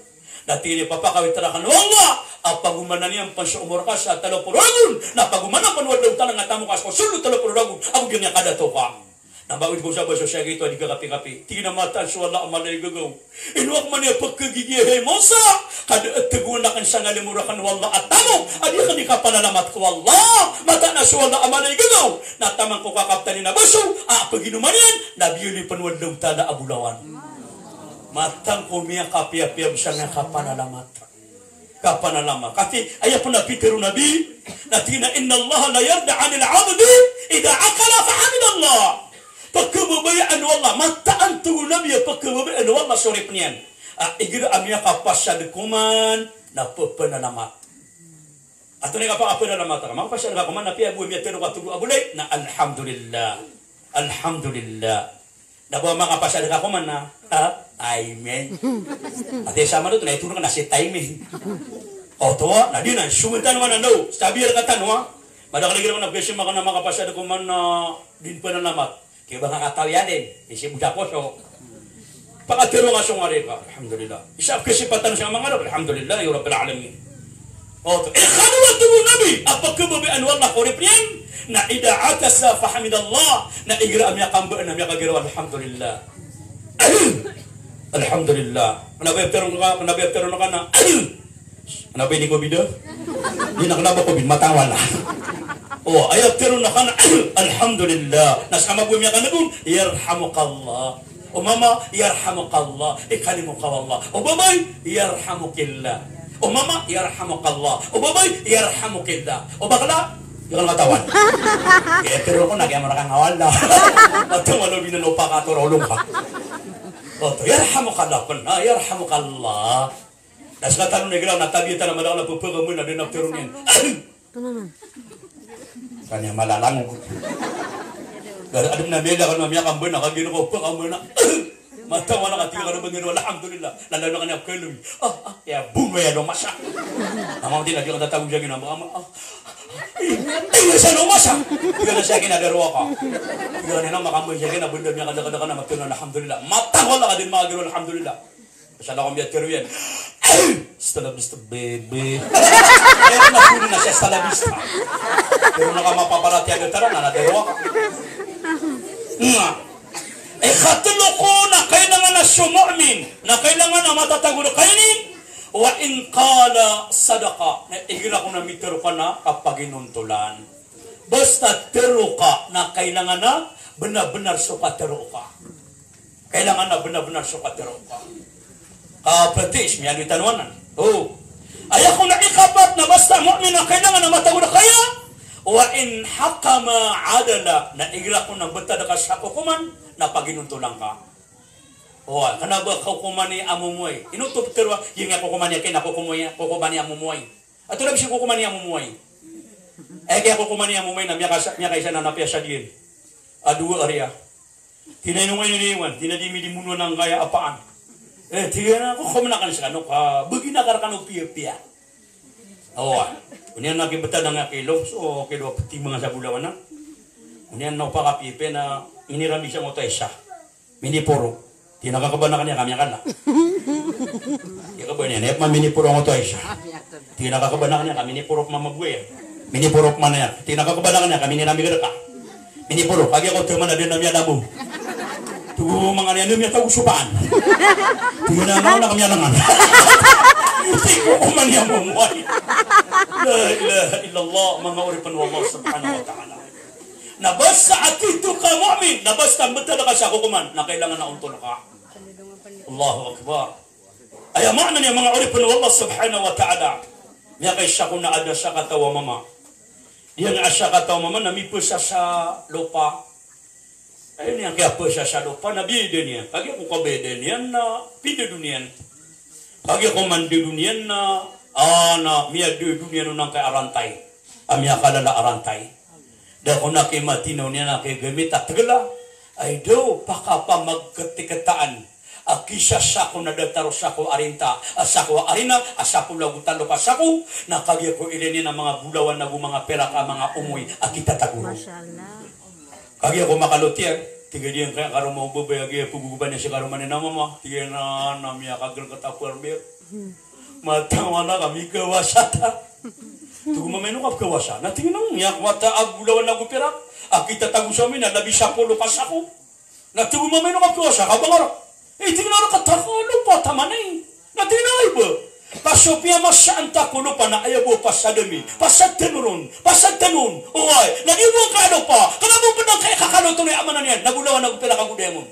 Na tig iyan a ipapakawit rakn o Allah a pagomanan iyan pn so omor ka sa talo polo ragon, na pagomanan pn o Allahu Ta'ala a tamok ka sa ko solo talo polo ragon ago di niyan kadato ka. Na bago di ko sabasa so siyagito a di ka kapikapi, tig iyan a mataan so Allah a mala i gagaw. Ino ako man i pkhagigiya, hay Musa, ka da a tagoan akn sa ngalim o rakn o Allah a tamok a di akn di kapanalamat ko Allah. Mataan a so Allah a mala i gagaw na taman ko kakaptan iyan a baso a paginoman iyan na biyaloy pn o Allahu Ta'ala a bolawan. Mataan ko miyakapiyapiya bs a miyakapanalamat. Kapanalamat. Katii aya pn a pitharo o Nabi, na tig iyan a, "Inna Allah la yarda anil abdi idha akala fa hamidallah." Pkhababayaan o Allah, mataan, tig o Nabi, a pkhababayaan o Allah so oripn iyan a igira a miyakapasad koman na ppanalamat. Antonaa i kapakapanalamat ka? Makapasad ka koman na apiya bo a miyatharo ka, tig o Abu Lay, na alhamdulillah. Alhamdulillah. Na ba makapasad ka koman na, ha? Amen. Ati sa mano to na ito na ka na si timing. O, to, na di na, sumuntan man ando. Sabi rka tano, ha? Madakl igira ko na pkhaisma ka na makapasad koman na di pn pnalamat. Kaya ba nga katawi adn, isi bo sa koso. Pakatharo nga so ngari ka, alhamdulillah. Isa a kasipatan sa manga Arab, alhamdulillahi rabbil alamin. O, to, ikadwa, tig o Nabi, a pkhababayaan o Allah ko oripn iyan, na idha atasa fahamidallah, na igira a miyakambaa na miyakagiraw, alhamdulillah. Alhamdulillah. Kna ba iptharo ka, kna ba iptharo ka na, kna ba ini ko bida? Di na kna ba ko bid, matawala. O, aya ptharo ka na, alhamdulillah. Na ska mambo a miyakan'g on, yarhamukallah. O mama, yarhamukallah. Ikalimo ka o Allah. O babay, yarhamukillah. O mama, yarhamukallah. O babay, yarhamukillah. O bakla, di ka katawan. Aya ptharo ko na kiyamara ka nga wala. Ato malo binan o pakatorolong ka. O, to, yarhamukallah, pn, ah, yarhamukallah. Na ska tano na igira na tabiya tano a madakl a pphagambaan a da a ptharo niyan. Kaniya malalangog. Adn a miyada kano a miyakambaan a kagiya ko pphagambaan a matawala ka, tig ka na ba ngiro, alhamdulillah. Lalaw na kaniya pkhailay. Ah, ah, aya bo na aya lomasa. Na mambo di na di ka tatago sa giya na ba, ah. Tig ka sa lomasa. Tig ka na sa giya na darowaka. Tig ka na makambaan sa giya na banda miyakadakadaka na matawala, alhamdulillah. Matawala ka di makagiro, alhamdulillah. Asal ako miyatharo iyan. Hasta la vista, baby. Pero na puli na siya, hasta la vista. Pero na ka mapaparatiyaya tara na, na darowaka. Nga. Ikatlo ko na kailangan a so mu'min, na kailangan a matatago rkaniyan, wa in qala sadaqa. Na igira ko na mitharo ka na kapaginontolan. Basta tharo ka na kailangan a bnar-bnar so katharo ka. Kailangan a bnar-bnar so katharo ka. Ka practice, miyaaloy tano anan. O. Aya kon a ikapat na basta mu'min na kailangan a matago rkaniyan. Wa in hakama adala, na igira kon a btad ka sa kokoman, na paginontolan ka. O, kna ba kokoman i a momowai. Ino to ptharoa, giya kokoman i aki na kokoman i, kokoman i a momowai. Antonaa bs i kokoman i a momowai? Aya giya kokoman i a momowai na miyakasa-, miyakaisa na apiya sa diyan a dowa a riya. Tig iyan a ino nga ini niyan, tig iyan a di mi di monoan angkaya a paan. Eh, tig iyan a kokoman akn skano ka, bgi na ka rkano piyapiya. Awa. Oniyan na kibtad angkaya kilo, so kilo a pti manga sa bolawan na. Oniyan na opakapiyapiya na iniramisa ngoto a isa. Miniporo. Tig iyan a kakabanakan iyan ka miyakala. Tig iyan a kakabanakan iyan ka miniporo ngoto a isa. Tig iyan a kakabanakan iyan ka miniporo pman mambo iyan. Miniporo pman iyan. Tig iyan a kakabanakan iyan ka minirami ka rka. Miniporo, kagiya ko taman a da a miyalabo. Tig o manga niyan a miyatago so paan. Tig iyan a maona ka miyalangan. Tig o kokoman i a momowai. La ilaha illallah, manga oripn o Allah subhanahu wa ta'ala. Na basta a tito ka mu'min, na basta mbtad ka sa kokoman, na kailangan a ontol ka. Allahu Akbar. Aya maana niyan, manga oripn o Allah subhanahu wa ta'ala. Miyakaisa kon a adn a sakataw a mama. Giya a sakataw a mama na mipasa sa lopa. Aya niyan kiyapasa sa lopa na biyada niyan. Kagiya ko kabiyada niyan na pindodon iyan. Kagiya ko mandodon iyan na, ah, na miyadodon iyan on angkaya a rantay. A miyakalala a rantay. Da kon a kimatinaw niyan a kiyagamit a tgla. Ay daw, pakapamagktiktaan a kisasako na datar o sako a rinta, a sako a arina, a sapolo ago talo ka sako, na kagiya ko ilay niyan a manga bolawan ago manga pirak a manga omoy a kitatago ron. Masha Allah. Kagiya ko makalotiyan, Tig a di ngka karoma o babay a giya pagogopan iyan si karoma niyan a mama. Tig iyan a, na miyakagrengket a parmir. Matang wala kami kawasa ta. Tig o mama, ino ka pekawasa? Na tig iyan a, miyakowa ta a golawan ago pirak a kitatago sa amin na labi sapolo ka sako. Na tig o mama, ino ka pekawasa? Ka bangara. Eh, tig iyan a, reka ta ka lopa taman i. Na tig iyan a, aya ba? Ka so piyamasaan ta ko lopa na aya bo pasad ami, pasad tano ron, pasad tano on. Oway, na di bo ngka lopa, kena bo ped a ngka i kakalo oto na aya maana niyan, na golawan ago pirak ago diamond.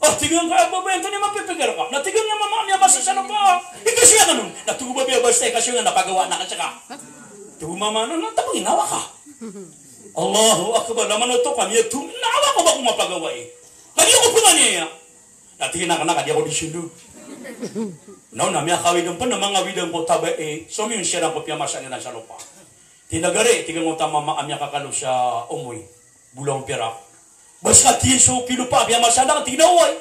Ah, tig iyan a, ka babay, antonaa i mapipikir ka? Na tig iyan a, mama, miyamasa sa lopa. Ikasoy aken on. Na tig o babay a, basta ikasoy aken na pagawaan aken seka. Tig o mama, na, na, tabang inawa ka. Allahu Akbar, laman oto ka, miyatong, inawa ka ba ko mapagawai? Ka di ako pengani aya. Na tig iyan a, kena ka di ako di sundog. Na, na miyakawid on pen a manga widan ko tabai, so miyon siran ko piyamasaan iran sa lopa. Tig iyan a, gari, tig iyan a, oto a mama a miyakakalo sa omoy, bolawan o pirak. Basta tig iyan so kilopa a piyamasaan aken, tig iyan a, oway.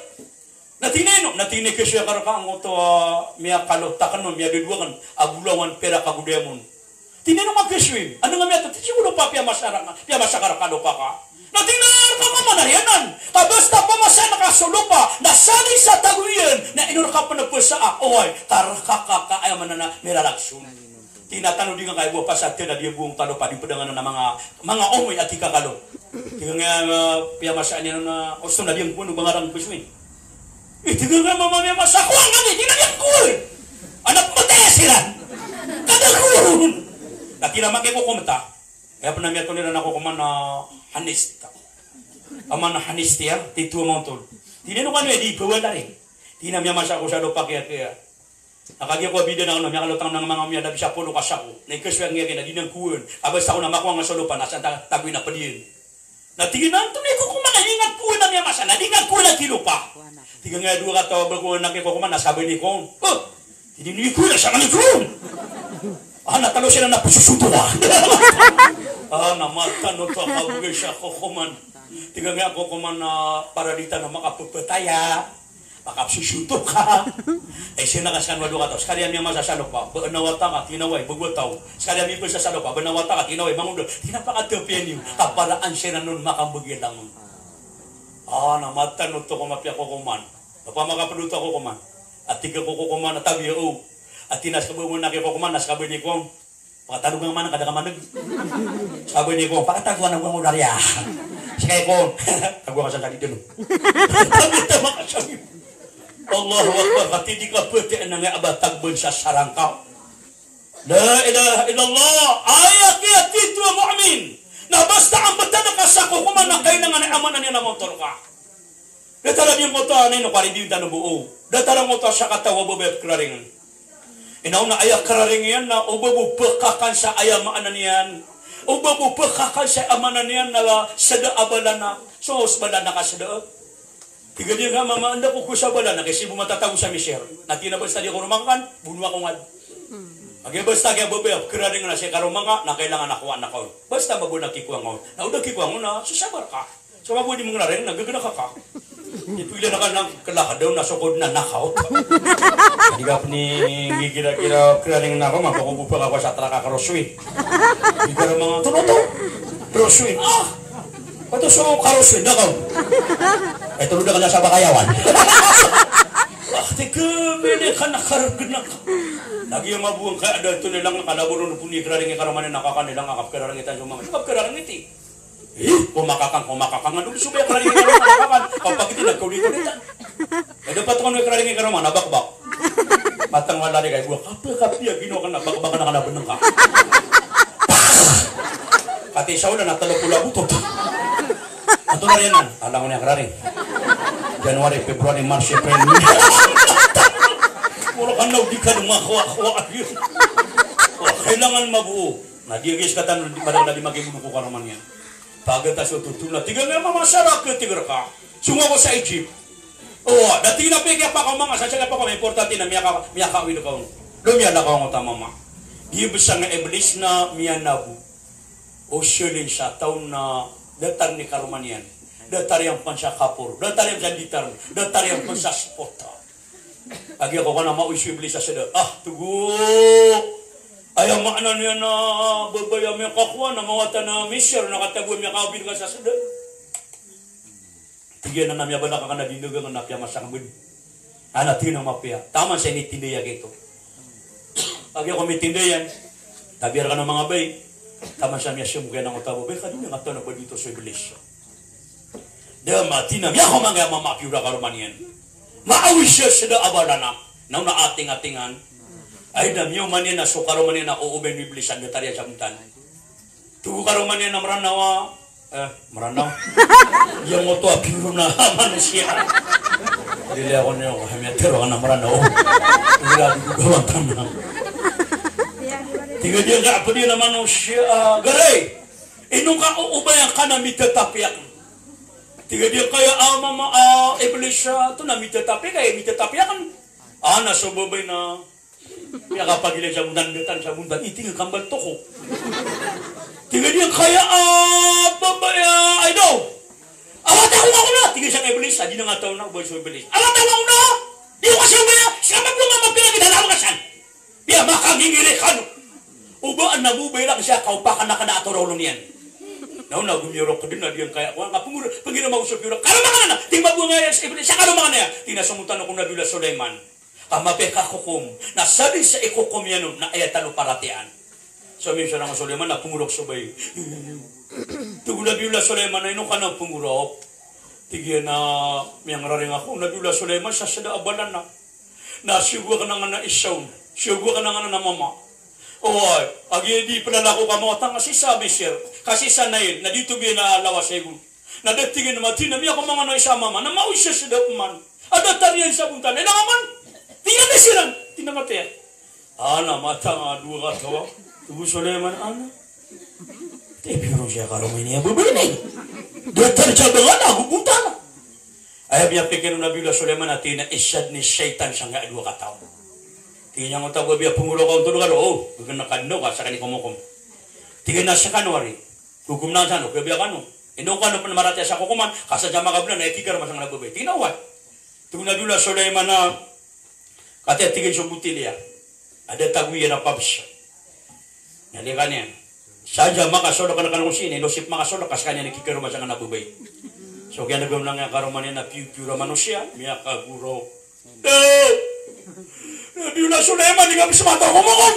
Na tig iyan a, ino? Na tig iyan a, ikasoy aken reka angkoto a miyakalo taken on, miyadodowa aken a golawan, pirak ago diamond. Tig iyan a, ino ka kasoy? Antonaa i miyatoto? Tig iyan a, so lopa a piyamasa reka, piyamasa ka reka a lopa ka. Na tig iyan a, reka mama na aya anan. Ka basta pamasaan ka so lopa na saling sa tago iyan, na ino reka pen a pesa a, oway, ka reka ka, ka aya maana na miraragson. Tig iyan a, tano di ngka kaya bo a pasad tano a di bo ngka lopa, di ped angkanan a manga, manga omoy a kikakalo. Tig iyan a, piyamasaan iyan a, osto na di ngka kowan o bangara ngka kasoy. Eh, tig iyan a, mama, miyamasa ako angkani, tig iyan a, di ako kowan. Anak matay siran. Kada kowan. Na tig iyan a, makikokom ta. Aya pen a miyatoon iran a kokoman na hanista. Aman hanista, tito a mangtol. Tig iyan a, ino kano aya di bawal ari? Tig iyan a, miyamasa ako sa lopa kiya, kiya. Na kagiya ko a bida na kano, miyakalo taken on a manga omoy a labi sapolo ka sako. Na ikasoy aken giya na di niyan kowan. Ka basta ako na makowa nga so lopa na san ta, tago iyan a ped iyan. Na tig iyan a, antonaa i kokoman a di nga kowan a miyamasa, na di nga kowan a kilopa? Tig iyan a, dowa kataw a ba ko anak i kokoman na sabay ni kowan. Oh! Tig iyan a, di kowan a sabay ni kowan. Ah, na talo siran na pesosoto ka. Ah, na mataan oto a kabegay sa kokoman. Tig iyan a, kokoman, na paradita na makapepataya. Makapsosoto ka. Ay, sii na ka sekano a dowa kataw. Sekali a miyamasa sa lopa, ba na wata ka, tig iyan a, oway, ba go wata on. Sekali a miyabasa sa lopa, ba na wata ka, tig iyan a, oway, mangoda. Tig iyan a, pakatapiya niyo. Kaparaan siran on makambegay langon. Ah, na mataan oto ko mapiya kokoman. Opama ka ped oto a kokoman. A tig ko kokoman a, tabiya o. A tig iyan a, sekabay mo na ki kokoman, na sekabay ni kowan. Pakatadog ang manak, kada ka maneg. Sabay ni ko, pakatago ang wang o dariya. Sekay ko, tago ka sa tadi dun. Tabi ta makasami. Allahu Akbar, kati di ka pati ang nga abatag bun sa sarangkaw. La ilaha illallah. Aya kiya tito a mu'min. Na basta ang bata na kasako ko man na kailangan ay amanan niya na motor ka. Datar a di ngkoto a, na ino, karibiyong tano bo o. Datar a ngkoto a sakataw a babay a pekararing. Inaw na aya kararing iyan na o ba bo pekakan sa aya maana niyan. O ba bo pekakan sa aya maana niyan na seda a bala na. So, sa bala na ka seda. Tig iyan a, mama, anda ko ko sa bala na, kay sii bo matatago sa miser. Na tig iyan a basta di ako romakan, bonoa ko ngad. Agi basta kaya babay a pekararing na sii ka romaka, na kailangan ako anak ko. Basta ba bo na kikowa ngka on. Na o da kikowa ngka on na, so sabar ka. So, mabodi mangararing na gagana ka ka. Di pila na ka na kala ka daw na sokod na knockout. Di ka pni ngigira-gira kiraring na ko, mapakogop ka ko sa traka ka Roswin. Di ka na mga tuloto. Roswin. Ah! Pato so ka Roswin, na ka. Ay, tulo na ka na sa Bakayawan. Ah, di ka, pwede ka na karagana ka. Lagi ang mabuang ka, ada ito nilang nakalabulo no puni kiraring ka roman na kakanilang ka kiraring itan so mga. Ka kiraring iti. Eh, komakakang, komakakang, ano, gusto ba yung kalaringan ka naman, komakakang? Kapag ito, nagkaulit-ulit, ah. Eh, dapat ko nung kalaringan ka naman, nabakbak. Matang wala di kayo, buwak, kape, kape, ah, ginawa ka na, bakbak na ka na, beneng ka. Pah! Kati sa ulan, natalo pula butot. Ato na rin, ah. Alam ko na yung kalaring. January, February, March, April, May. Puro ka na, di ka na makuha-kuha, yun. Oh, kailangan mabuo. Na, di, guys, katan, di, madang na di magibunok ko ka naman yan. Pagkatapos oto, tig iyan a, mama, masarakat, tig reka. Song ako sa Egypt. O, da tig iyan a piyakapakaoma ngka, sa siyakapakaoma, importante na miyaka-, miyakawid ka on. Lomiyalakaw ngka oto a mama. Di bes a nga Iblis na miyanabo o selin sa taw na datar ni karoma niyan. Datar iyan pen sa kapor. Datar iyan sa gitar. Datar iyan pen sa spot. Agi ako ka na maoy so Iblis sa seda. Ah, togo. Aya maana niyan na babay a miyakakowa na mawatan a miser na katago a miyakawid ka sa seda. Iyan a miyabalak ka na di ndagang na piyamasa ka bn. Ana tig iyan a mapiya. Taman sa initindaya giyoto. Kagiya ko mitindayan, tabiya rkano manga bai. Taman sa miyasamok iyan angkoto a babay, ka di niyan katawan a ba dito so Iblis. Da mati na miyakomangay a mama a piyor a karoma niyan. Maawis iyan sa da a balana. Na ona atingatingan. Ay da miyaoma niyan na so karoma niyan na oobay o Iblis a da tariyan sa bontal. Togo karoma niyan a Mranaw a, eh, Mranaw. Giyangkoto a piyor a manosiya. Lilay ako niyo, kami a tero ka na Mranaw. Ira di ko gawan tanda. Tig iyan ka, apa di na manosiya, ah, garay. Ino ka oobay angka na mitatapiyak. Tig iyan ka ya, ah, mama, ah, Iblis, ah, to na mitatapiyak, eh, mitatapiyak. Ana so babay na miyakapagilay sa bontal, datan sa bontal, iting kambal toko. Tig iyan ka ya, ah, babay, ah, ay daw. Awata ko ako na, tig iyan sa Iblis, a di na nga taw na, obay so Iblis. Awata ko ako na, di ko kasi obay na, siyapa ko nga mapira kita na kasan. Biya makangingiri kano. Oba na mobay lang siya, kaopakan na kana ato raw niyan. Na ona gomiyorok dn a di iyan kaya, ko nga pengir-, pengirama ko so piyor a karoma ka na, tig iyan a babay nga ya, Iblis, sa karoma ka na ya. Tig iyan a somotan ako Nabiyullah Sulaiman. Ka mapiya i kakokom. Na sadn sa ikokom iyan on na aya tano paratiyayaan. So miyasorang o Sulaiman na pengorok so bai. Tig o Nabiyullah Sulaiman a ino ka na pengorok. Tig iyan a miyangraring ako Nabiyullah Sulaiman sa sda a balana. Na siyogo akn angkanan a isa on. Siyogo akn angkanan a mama. Oway, a giya di plalako ka mawata nga sii sa Misir. Ka sii sa Nile. Na di tobiyan a lawas a igon. Na da tig iyan a mati na miyakomangay a isa a mama, na maoy sa sda pman. A da tariyan sa bontal, ilang aman. Tig iyan a siran, tig iyan a mati. Ana, matang a dowa kataw. Tig o Sulaiman, ana. Tipiyoron siya karoma ini a babay ini. Da tariyan sa bontal, ago bontal. Aya miyapikir o Nabiyullah Sulaiman a tig iyan a isa dn i shaytan sangkai a dowa kataw. Tig iyan a ngkoto a babay a pengorok a ontol ka ron, o, gagana ka dn ka, skaniyan i komokom. Tig iyan a skano ari. Kokom na sano, gabi akano. Ino kano pn maratiyaya sa kokoman, ka sa jama ka bna na aya kikaroma sangkanan a babay. Tig iyan a oway. Tig o Nabiyullah Sulaiman a, katiya tig iyan so botilya. A da tago iyan a pabs. Na di kaniyan. Sa jama ka solok na kano ko sii, na inosip makasolok, ka skaniyan i kikaroma sangkanan a babay. So kiyan a gawna nga karoma niyan a piyor-piyor a manosiya, miyakagoraok. Daw! Nabiyullah Sulaiman, di ka pn smataw ko mokon.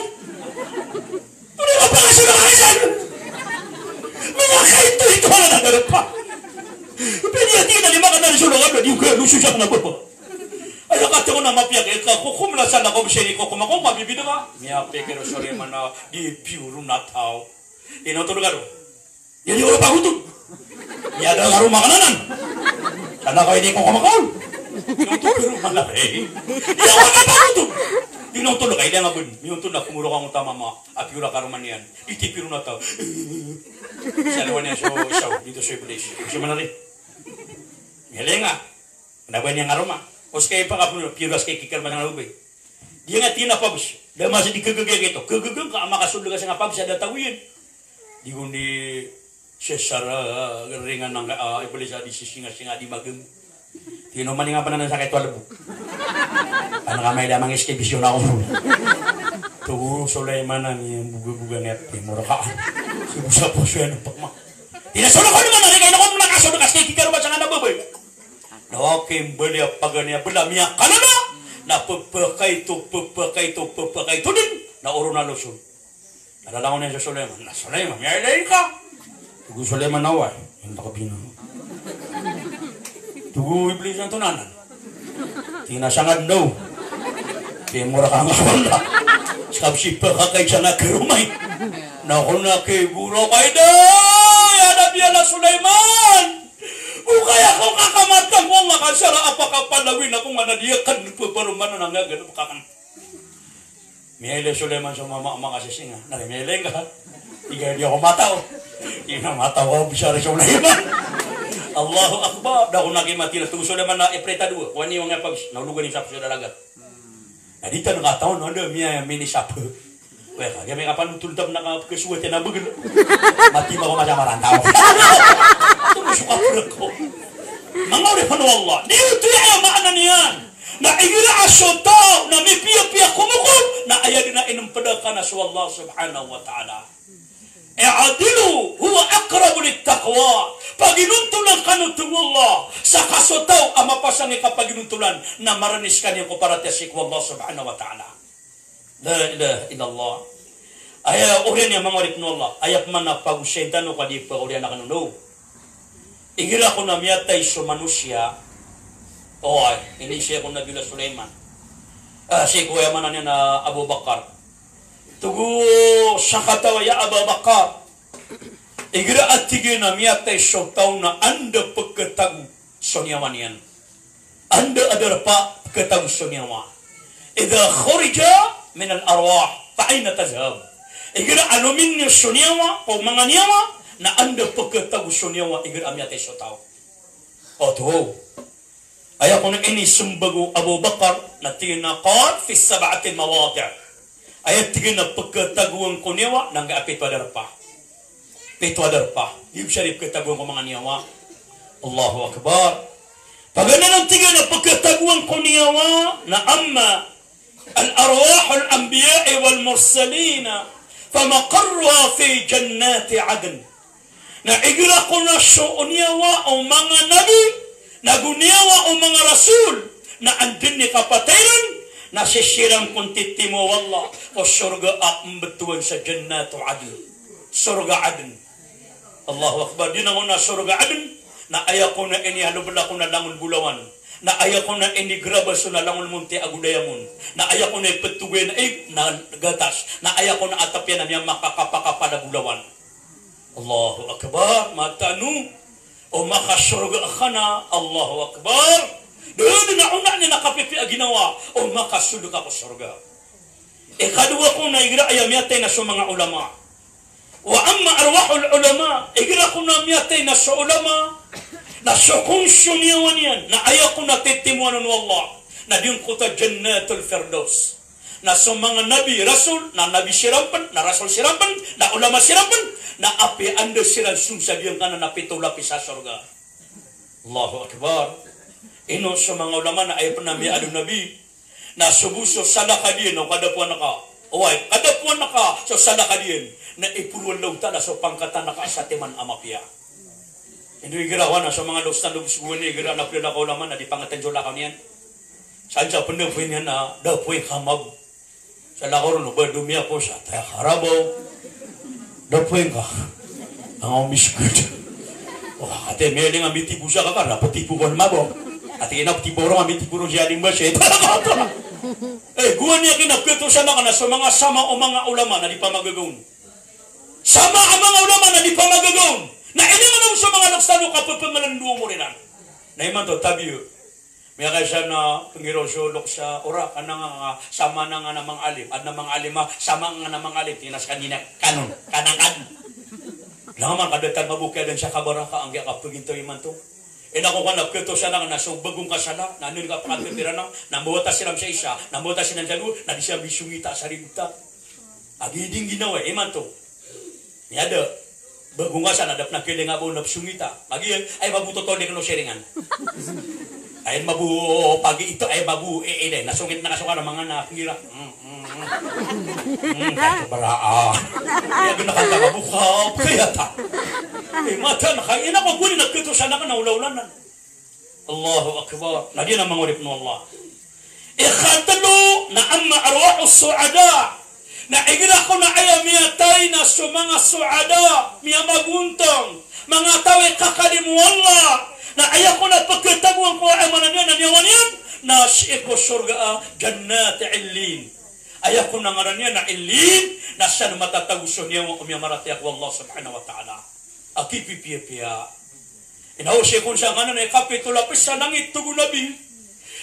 Pwede ka pakasolok ka san. Miyakaito-ito ka na darpa. Pwede a di na di makadali solok ka, di ka lususan na baba. Aya kataw na mapiya ka, ika kokom na sa na ko bsini kokom ako, mabibida ka. Miyapikir o Sulaiman a di piyor on a taw. Ino tolo ka ron. Iya di ko pagotod. Iya da karoma ka anan. Sana ka ini ko kamakol. Miyotol ka roma na, eh. Iya ko pagotod. Miyotol ka, ila nga bn. Miyotol na, pengorok angkoto a mama a piyor a karoma niyan. Di tipiyor on a taw. Sa lawan iyan so, so, dito so Iblis. Siya man ari. Miyalinga. Na ba niyan karoma. O ska ipakapiyor a ska i kikaroma sangkanan a babay. Di nga tig iyan a pabs. Da masa di kagaga giyoto. Kagaga ka a makasold ka sangkai a pabs a da tago iyan. Di ko ndi sesar, ah, ringan angkai, ah, Iblis a di sisinga-singa di mageng. Tig iyan a oman i nga pn anan sangkai to a lbo. Pn ka maila a mangeskibisyon ako. Togo Sulaiman a miyabogaboga niyan, timor ka. Sibo sa poso iyan pama. Tig iyan a solok ko dn man, na di ka ino ko makasold ka ska i kikaroma sangkanan a babay. Na oki mbali a paganay a bala miyakalala. Na pphakaito, pphakaito, pphakaito dn. Na oron a loson. Na lalangon iyan so Sulaiman. Na Sulaiman, miyailay ka. Tig o Sulaiman a oway. Inta ka bina. Tig o Iblis antonaa anan. Tig iyan a sangad daw. Kay mora ka nga wala. Ska pzi pkhakaisa na karoma i. Na ko na kay goro ka ida. Ya Nabi Allah Sulaiman. Okaya ko kakamatang ko nga kasara a pakapalawin ako nga na di akn pparomana na nga ganap kakan. Miyailay Sulaiman so mama a makasisinga. Na miyailay ngka. Tig iyan a di ako mataw. Ino mataw ka bisa ri Sulaiman. Allahu Akbar. Da ko na kimati na tig o Sulaiman na iprita dowa. Kowani o nga pabs. Na ologan i sap so dalaga. Na di tano katawan o anda miya minisap. Weh, ka, giya miyakapanotol ta na kapkasuwat iyan a bagl. Mati ba ko masa marantaw. Ito mo so kaprek ko. Manga oripn o Allah. Di oto aya maana niyan. Na igira a so taw na mipiyapiya komokom, na aya dn a inmpd ka na so Allah subhanahu wa ta'ala. I'dilu huwa aqrabu littaqwa. Paginontolan kano, tig o Allah, sa ka so taw a mapasang i kapaginontolan na marani skaniyan ko paratiyaya sii ko Allah subhanahu wa ta'ala. La ilaha illallah. Aya oriyan iyan, manga oripn o Allah, aya pman a pagosayn tano ka di pagawriyan akn on. Igira kon a miyatay so manosiya, oway, iniiza kon o Nabi Sulaiman. Ah, sii ko aya maana niyan a Abu Bakar. Tig o sakataw a, "Ya Aba Bakar, igira a," tig iyan, "a miyatay so taw na anda pkhatago so niyawa niyan? Anda a darpa pkhatago so niyawa? Idha khurija min al-arwah, fa ayna tadhhab?" Igira a lominiyo so niyawa ko manga niyawa, na anda pkhatago so niyawa igira a miyatay so taw? Oto. Aya kon a inismbag o Abu Bakar na tig iyan a, qal, "Fi sab'ati mawadi'." Aya tig iyan a pkhatagoan ko niyawa na angkai a pito a darpa. Pito a darpa. Di bs a di pkhatagoan ko manga niyawa. Allahu Akbar. Paganay na tig iyan a pkhatagoan ko niyawa na amma al-arwahul anbiya'i wal mursalina famaqarruha fi jannati adn. Na igira kon a so niyawa o manga nabi, nago niyawa o manga rasul, na anda dn i kapatay ran, na sii siran kon titimo o Allah ko sorga a mbtowan sa Jannatu Adn. Sorga Adn. Allahu Akbar. Di na kon a sorga Adn, na aya kon a inihalobla kon a langon bolawan. Na aya kon a inigraba so na langon monti ago diamond. Na aya kon a iptogay na ig na gatas. Na aya kon a atap iyan a miyamakakapakapal a bolawan. Allahu Akbar, mataan o makasorga ka na, Allahu Akbar. Da dn a onaan iyan a kapipiya a ginawa o makasold ka ko sorga. Ikadowa kon a igira aya miyatay na so manga ulama. Wa amma arwahul ulama, igira kon a miyatay na so ulama, na so kon so niyawa niyan, na aya kon a titimoan on o Allah, na di on koto a Jannatul Firdaus. Na so manga nabi, rasul, na nabi siran pn, na rasul siran pn, na ulama siran pn, na apiya anda siran song sa giyangkanan a pito lapis a sorga. Allahu Akbar. Ino so manga ulama na aya pn a miyaaloy o Nabi na so bo so salakad iyan o kadapoan ka. Oway, kadapoan ka so salakad iyan na iporo o Allah Ta'ala so pangkatan ka sa timan a mapiya. Ino igira wana so manga loks tano bo so gowani igira na pila ka ulama na di pangatanjol ka niyan. Sa ansa pn da poy niyan na da poy ka mabo. Sa lakaw ron o ba domiya ko sa taya karabaw. Da poy ka. Nga omiskd. Wa, ati miyaling a mitibo sa kakar na ptibo kon mabo. Ati ina ptibo ron a mitibo ron si aling basi. Eh, gowani a kina pkatosan ka na so manga sama o manga ulama na di pamagagaon. Sama a manga ulama na di pamagagaon. Na ini nga na so manga loks tano kapphamalandowa mo iran. Na imanto tabiya. Miyakaisa na pnggiraw so loks a ora, ka na nga, nga sama na nga na manga alim, adn a manga alim a sama nga na manga alim, tig iyan a skaniyan a kanon, ka na kanon. Langoman ka da tano mabokay dn sa kabaraka anggiya ka pgintaw imanto. Ina ko ka na pkatosan ka na so bago ngka sala, na anda ka pkapipira na, na mbawata siran sa isa, na mbawata siran sa dowa, na di siran bisongita sa ribota. Agi dn ginawa imanto. Miyada. Bago ngka sala da pn a khailay nga bo na psongita. Agi, ay mabo totol di kano siringan. Ay mabo pagi ito, ay mabo, eh, eh, dai. Na songit na ka so ka na manga na pngira. Hmm, hmm, hmm. Hmm, kaya bara, ah. Kaya gina ka na mabo ka, kaya ta. Eh, mata na kaya, ina ko guni na kito sana ka na ulaulanan. Allahu Akbar. Na giya na manga oripn o Allah. Ikatlo na amma arwahus su'ada. Na igira kon a aya miyatay na so manga su'ada, miyamagontang, manga taw i kakalimo o Allah. Na aya kon a pkhatagoan ko aya maana niyan na niyawa niyan, na sii ko sorga a Jannat Illin. Aya kon a ngaran iyan na Illin, na san matatago so niyawa o miyamaratiyaya ko Allah Subhanahu wa Ta'ala. A kipipiyapiya. Ino sii kon sangkanan na ikapito lapis sa langit, tig o Nabi.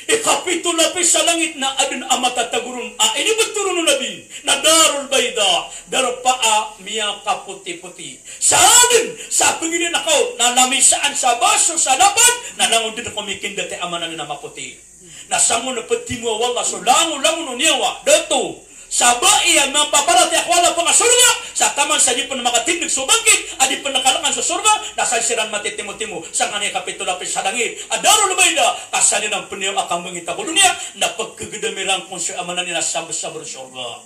Ikapito lapis sa langit na adn a matatago ron a inibtho ron o Nabi na Darul Bayda, darpa a miyakapotipoti. Sa adn sa pngilaan ka on na lamisaan sa baso sa lapad na langon dn ko mikindat i aya maana niyan na mapoti. Na sangon a ptimoa o Allah so langolangon o niyawa, dato. Sa bai a mapaparatiyaya ko Allah pkasorga, sa taman sa di pn makatindg so bangkit a di pn kalkan so sorga, na san siran matitimotimo sangkanan a ikapito lapis sa langit a Darul Bayda, ka san iran pn niyawa a kambangita ko doniya, na pkhagdam iran kon so aya maana niyan na sambsab o sorga.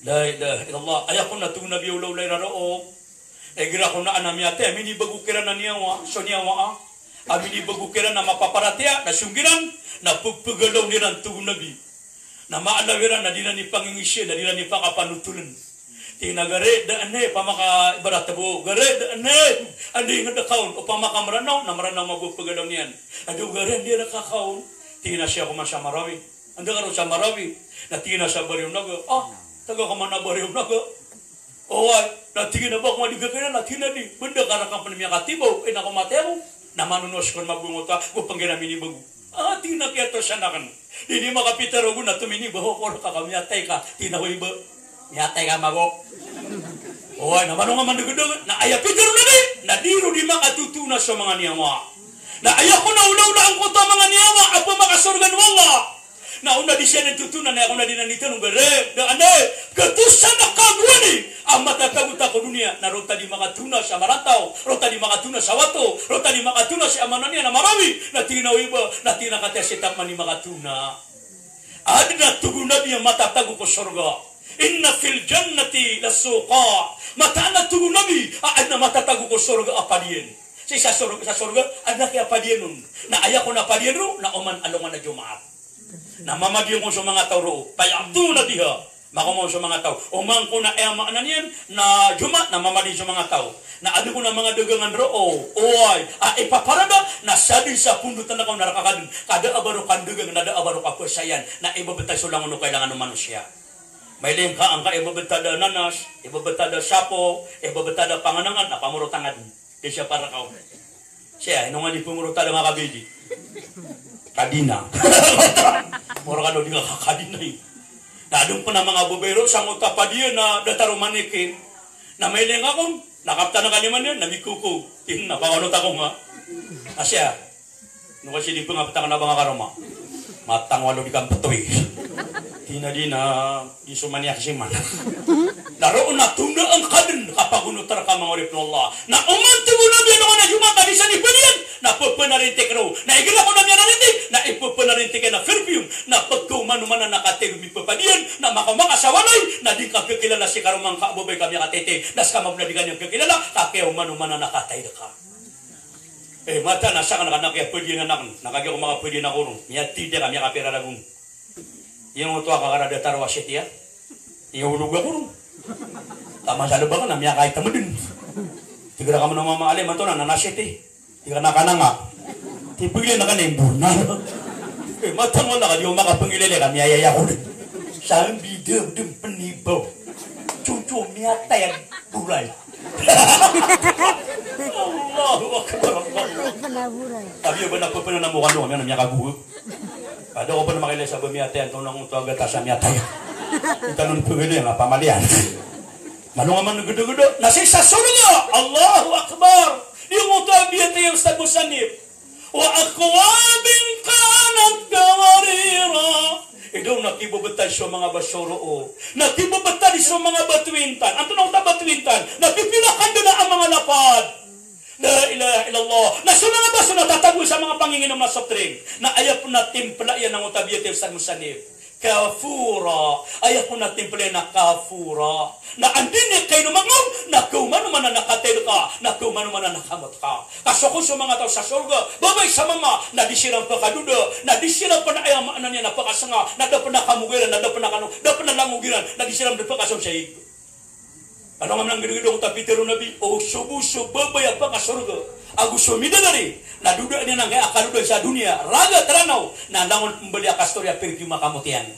La ilaha illallah. Aya kon a tig o Nabi a olaola iran roo. Na igira kon a adn a miyatay a minibago kiran a niyawa, so niyawa a, a minibago kiran a mapaparatiyaya, na song iran na pphagalaw iran, tig o Nabi. Na maalaw iran na di iran ipangingisiya, na di iran ipakapanotoln. Tig iyan a gari, da ane, pamaka ibarat bo, gari, da ane, andi ngd ka on, opama ka Mranaw, na Mranaw mambo pphagalaw niyan. Ado gari, andi rka on. Tig iyan a siya ko man sa Marawi. Anda ka roo sa Marawi? Na tig iyan a sa Barrio Naga. Ah, taga ka man a Barrio Naga? Oway, na tig iyan a ba ko man di kakilala, na tig iyan a di. Benda ka rka pn miyakatibaw, ina ko matay ako. Na manonos kon mambo ngoto a, go pnggira minibago. Ah, tig iyan a kiyatosan akn. Di di makapitharo go na tominibago ko rka ka miyatay ka. Tig iyan a, oy ba, miyatay ka mambo. Oway, na mano nga mandgdg. Na aya pitharo o Nabi, na di ron di makatotoona so manga niyawa. Na aya kon a olaola angkoto a manga niyawa a pmakasorga o Allah. Na o na di siran totoona, na aya kon a di niyan tharoon, gari, da ane, katosan a kagowani a matatago ta ko doniya, na roo ta di makatoona sa Marantaw, roo ta di makatoona sa Wato, roo ta di makatoona sa, aya maana niyan na, Marawi, na tig iyan a, oy ba, na tig iyan a kataya sii ta pman i makatoona. Adn a, tig o Nabi, a matatago ko sorga. Inna fil jannati lasuqa. Mataan a, tig o Nabi, a adn a matatago ko sorga a padiyan. Sii sa sorga, sa sorga, adn a kiyapadiyan on. Na aya kon a padiyan roo, na oman alongan a Jumaat. Na mamadiyan kon so manga taw roo, faya'tuna biha. Makaoma on so manga taw. Oman kon a, aya maana niyan na Jumaat, na mamadiyan so manga taw. Na adn kon a manga dagangan roo, oway, a ipaparada, na sadn sa pondot a nakaw na rka kadn. Ka da a ba roo kandagang, na da a ba roo kaphasayan. Na ibebetad so langon o kailangan o manosiya. Mailay ngka angka ibebetad a nanas, ibebetad a sapo, ibebetad a panganangan, na pamorotang adn. Di siya parakaw. Siya, ino nga di pemorotad a nga kabidi. Kadina. Moro ka do di nga kakadina i. Na adn pn a manga babay roo sa ngoto a padiyan na datar o manikin. Na mailay ngka kon, na kaptan a kaliman iyan, na mikuku. Tig iyan a, pakaonot ako nga. Na siya, ino ka sii di pengaptan a ba nga karoma. Matang walo di kampetoy. Tig iyan a di na Di so maniyak si man. Na roo na tonaa ngka dn kapagonot rka manga oripn o Allah. Na oman, tig o Nabi, a alongan a Jumaat a di san ipadiyan, na pepenarintik roo. Na igira kon a miyanarintik, na ipepenarintik iyan a perfume. Na pekaomanoman a nakatay roo mipepadiyan, na makaoma ka sa walay, na di ngka kekilala si karoma ngka a babay ka miyakataytay. Na ska mambo na di ka niyan kekilala, ka kiyaomanoman a nakatay rka. Eh, mataan a sakn ka na kiyapadiyan akn, na kagiya ko makapadiyan ako ron. Miyatida ka, miyakapira ragon. Ino oto a kakarada taro a siti a. Ino olog ako ron. Taman sa lebak na miyakaitam dn. Tig iran ka mano mama alim, antonaa na siti. Tig iran ka na kananga. Tig iyan a kananga i mbona. Eh, mataan wala ka di o makapengilala ka miyayaya ko dn. Sa mbida dn penibaw. Cucu miyatay a boray. Allahu Akbar, Allahu Akbar. Tabiya ba na pepenan a mokano, miyana miyakagogo. Kada ko pn makailay sa ba miyatay, antonaa oto a gatas a miyatay. Itanon pegede nga pamalian. Malong aman gedegede. Na sii sa sorga. Allahu Akbar. Di ngoto a biyatay a Ustadh Musannif. Wa akwabin kanat qawarira. Idaw na kibebetad so manga baso roo. Na kibebetad so manga bato intan. Antonaa oto a bato intan? Na pipila kandala a manga lapad. La ilaha illallah. Na so manga baso na tatago sa manga panginginom a soft drink. Na aya pn a timpla iyan angkoto a biyatay a Ustadh Musannif. Kafura. Aya kon a timpla iyan na kafura. Na anda i kainom angka on, na kaomanoman a nakatay rka, na kaomanoman a nakamot ka. Ka so kon so manga taw sa sorga, babay sa mama, na di siran pekadoda, na di siran pn, aya maana niyan na pekasnga, na da pn a kamog iran, na da pn a kano, da pn a langog iran, na di siran pn pekasom sa ig. Alongan a manga gedegede, oto a pitero o Nabi, o so bo so babay a pekasorga ago so midagari, na doda niyan angkaya a kadoda sa doniya, raga tranaw, na langon pembali a kastori a perfume a kamot iyan.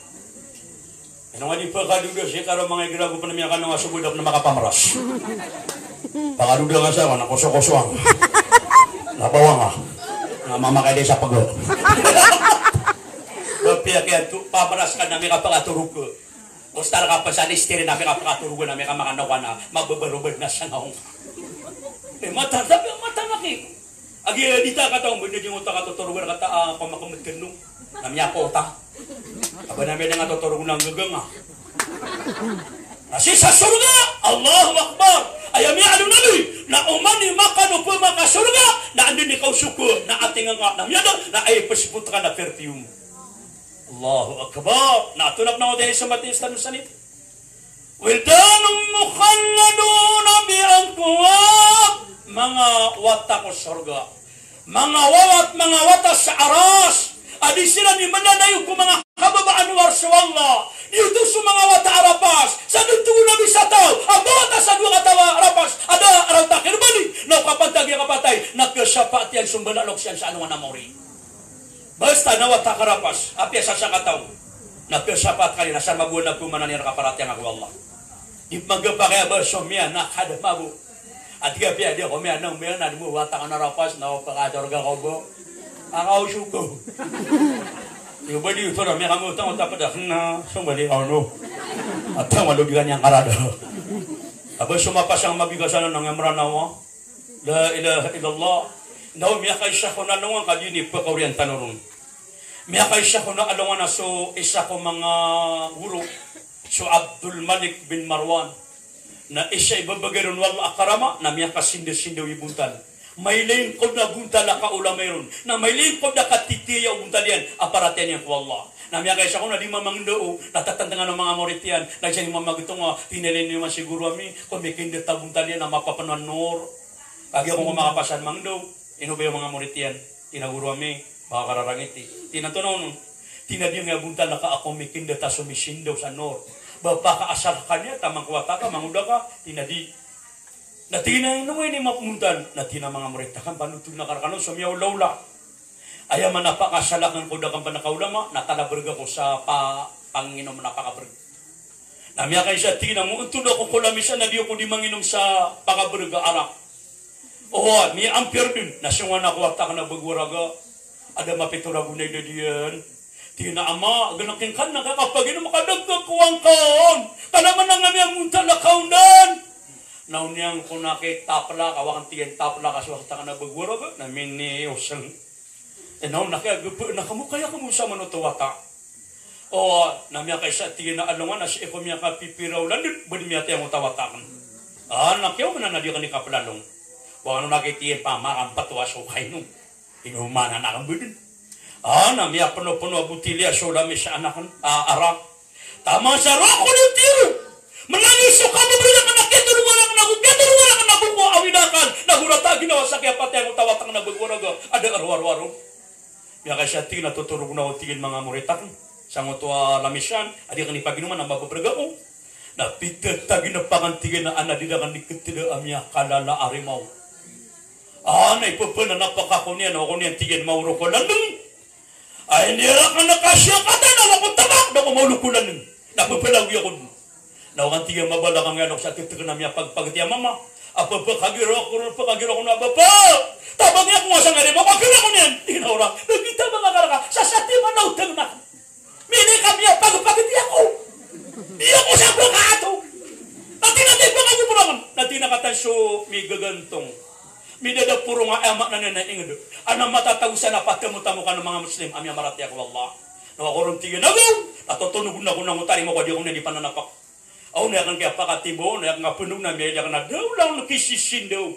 Ino nga di pekadoda si karoma nga igira ago pn miyakano nga so bo da pn makapamras. Pekadoda nga sa ako na kosokoso ang. Na bawang a. Na mamakay di sa pega. Ba piyakiyan to, pamras ka na miyakapakatorog ka. Ostar ka pa sa listiri na miyakapakatorog na miyakamakanaw ka na mababarobad na sa ngaong ka. Eh, mata, tapi mata na ki. Agi, eh, di ta kataw, mada di ngoto a katotorogan kata, ah, pamakamed kano. Na miyakota. Aba na miyada nga totorogan ang gagang, ah. Na sii sa sorga, Allahu Akbar. Aya miyaaloy o Nabi, na oman i makano pemakasorga, na anda i kaosok ka, na ating angka, na miyada, na aya ipesipot ka na perfume. Allahu Akbar. Na antonaa pn a oto i sambat i Ustadh Musannif. Wildanun mukhalladuna bi akwab. Manga wata ko sorga. Manga wawat, manga wata sa aras. A di siran di mananayo ko manga kababaan o Arsh o Allah. Di oto so manga wata a rapas. Sa doto ko Nabi sa taw a mawata sa dowa kataw a rapas a da a raw takir bali. Na o kapantag iyan kapatay na kasapaat iyan so mbala a loks iyan sa alongan a mawri. Basta na wata ka rapas, apiya sa sakataw. Na piya sapaat ka iyan, asar magowa na pman iyan kaparatiyaya ko Allah. Di magpakay a ba so miyan na kada mabo. Ati ka piya di ako miyan na miyan na di mo wata ka na rapas na o pakasorga ko bo. Akaw suko. Yo ba di oto na miyan kamo tang oto pada kena so bali ka ono. Atang walo di kanya karada. Aba so mapasang mabigasa na nang emranawa. La ilaha illallah. Na o miyakaisa ko na alongan ka di ni pakaoriyan tano ron. Miyakaisa ko na alongan a so isa ko manga goro, so Abdul Malik bin Marwan. Na isa i babagay ron o Allah a karama, na miyakasindasindaw i bontal. Mailay ngka on a bontal a kaolama iron. Na mailay ngka on a katitiya o bontal iyan a paratiyaya niyan ko Allah. Na miyakaisa ko na di mamangndao, na tatantangan o manga morit iyan, na isa i mamagtong a, tig iyan a ilay niyo man si goro ami ko mikindat a bontal iyan a mapapano a nur. Kagiya ko makapasad mangndao, ino ba iyo manga morit iyan, tig iyan a goro ami, ba kararangiti. Tig iyan a antonaa onon, tig iyan a di ngka bontal a ka ako mikindat a so misindaw sa nur. Ba pakaasal ka niyan, taman ko wata ka, mangoda ka, tig iyan a di. Na tig iyan a ino ini mapmontal, na tig iyan a manga morit akn, panothol akn rkano so miyaolaola. Aya man a pakaasal akn ko da akn pn a kaolama, na talabrg ako sa pa-, panginom na pakabrg. Na miyakaisa tig iyan a mo ontod ako ko lamisan na di ako di manginom sa pakabrg a arak. O, ni ampir dn, na siyongan ako wata akn a bago a raga. A da mapito ragon a idad iyan. Tig iyan a ama, gnakin ka na kakapaginom ka da ka ko angka on. Ka na man a nga miyamontal a kaondan. Na oniyan ko na kitapla, ka wa akn tig iyan tapla ka so wata akn a bago a raga. Na miniosng. E, na on na kiyagp, na kamo kaya kamo sa manoto wata. O, na miyakaisa tig iyan a alongan a sii ko miyakapipira o landed, ba di miyatiyangota wata akn. A, na kiyaoma na di akn ikaplalong. Wa akn on na kitiyan pamarampat wa so kainom. Inoman akn bdn. A, na miyapnopno a botilya so lamis a anak akn, a, arak. Taman sa roko di tiro. Mlangis so kababrg akn a kiyatolongan akn ago, kiyatolongan akn ago ko awid akn. Na go rata a ginawa sa kiyapatiyangota wata akn a bago a raga. A da a rowar-rowar on. Miyakaisa tig iyan a totorogn ako tig iyan manga morit akn. Sangkoto a lamis iyan, a di akn ipaginoman a mababrg ako. Na pitataginp akn tig iyan a ana di da akn ikitda a miyakalala a rimaw. A, na ipapnanapak ako niyan, ako niyan tig iyan maoro ko landng. Ay, niyan akn a kasiyakatan a wako tabak, da ko maolo ko landng. Na pphalagoy ako dn. Na o kan tig iyan mabala ka ngaya lok sa titk na miyapagpagti a mama. A pphakagiraw ako ron, pphakagiraw ako na bapa. Tabang iyan ko nga sangari, mapakira ko niyan. Tig iyan a ora. Bagi tabang a karaka. Sa satiman na otang na. Mini ka miyapagpagti ako. Di ako sa baka ato. Na tig iyan a tig iyan a baka ako pulaman. Na tig iyan a katan so migagantong. Midadaporong a aya maana niyan na ingd. Ana matatago sa na patamotamo kano manga Muslim a miyamaratiyaya ko Allah. Na wako ron tig iyan a go. Na totonogn ako na ngotari mako a di ako niyan di pananapak. Aw, na aya akn kiyapakatibo, na aya akn kapndog na miyailay akn a da o langon kisisindaw.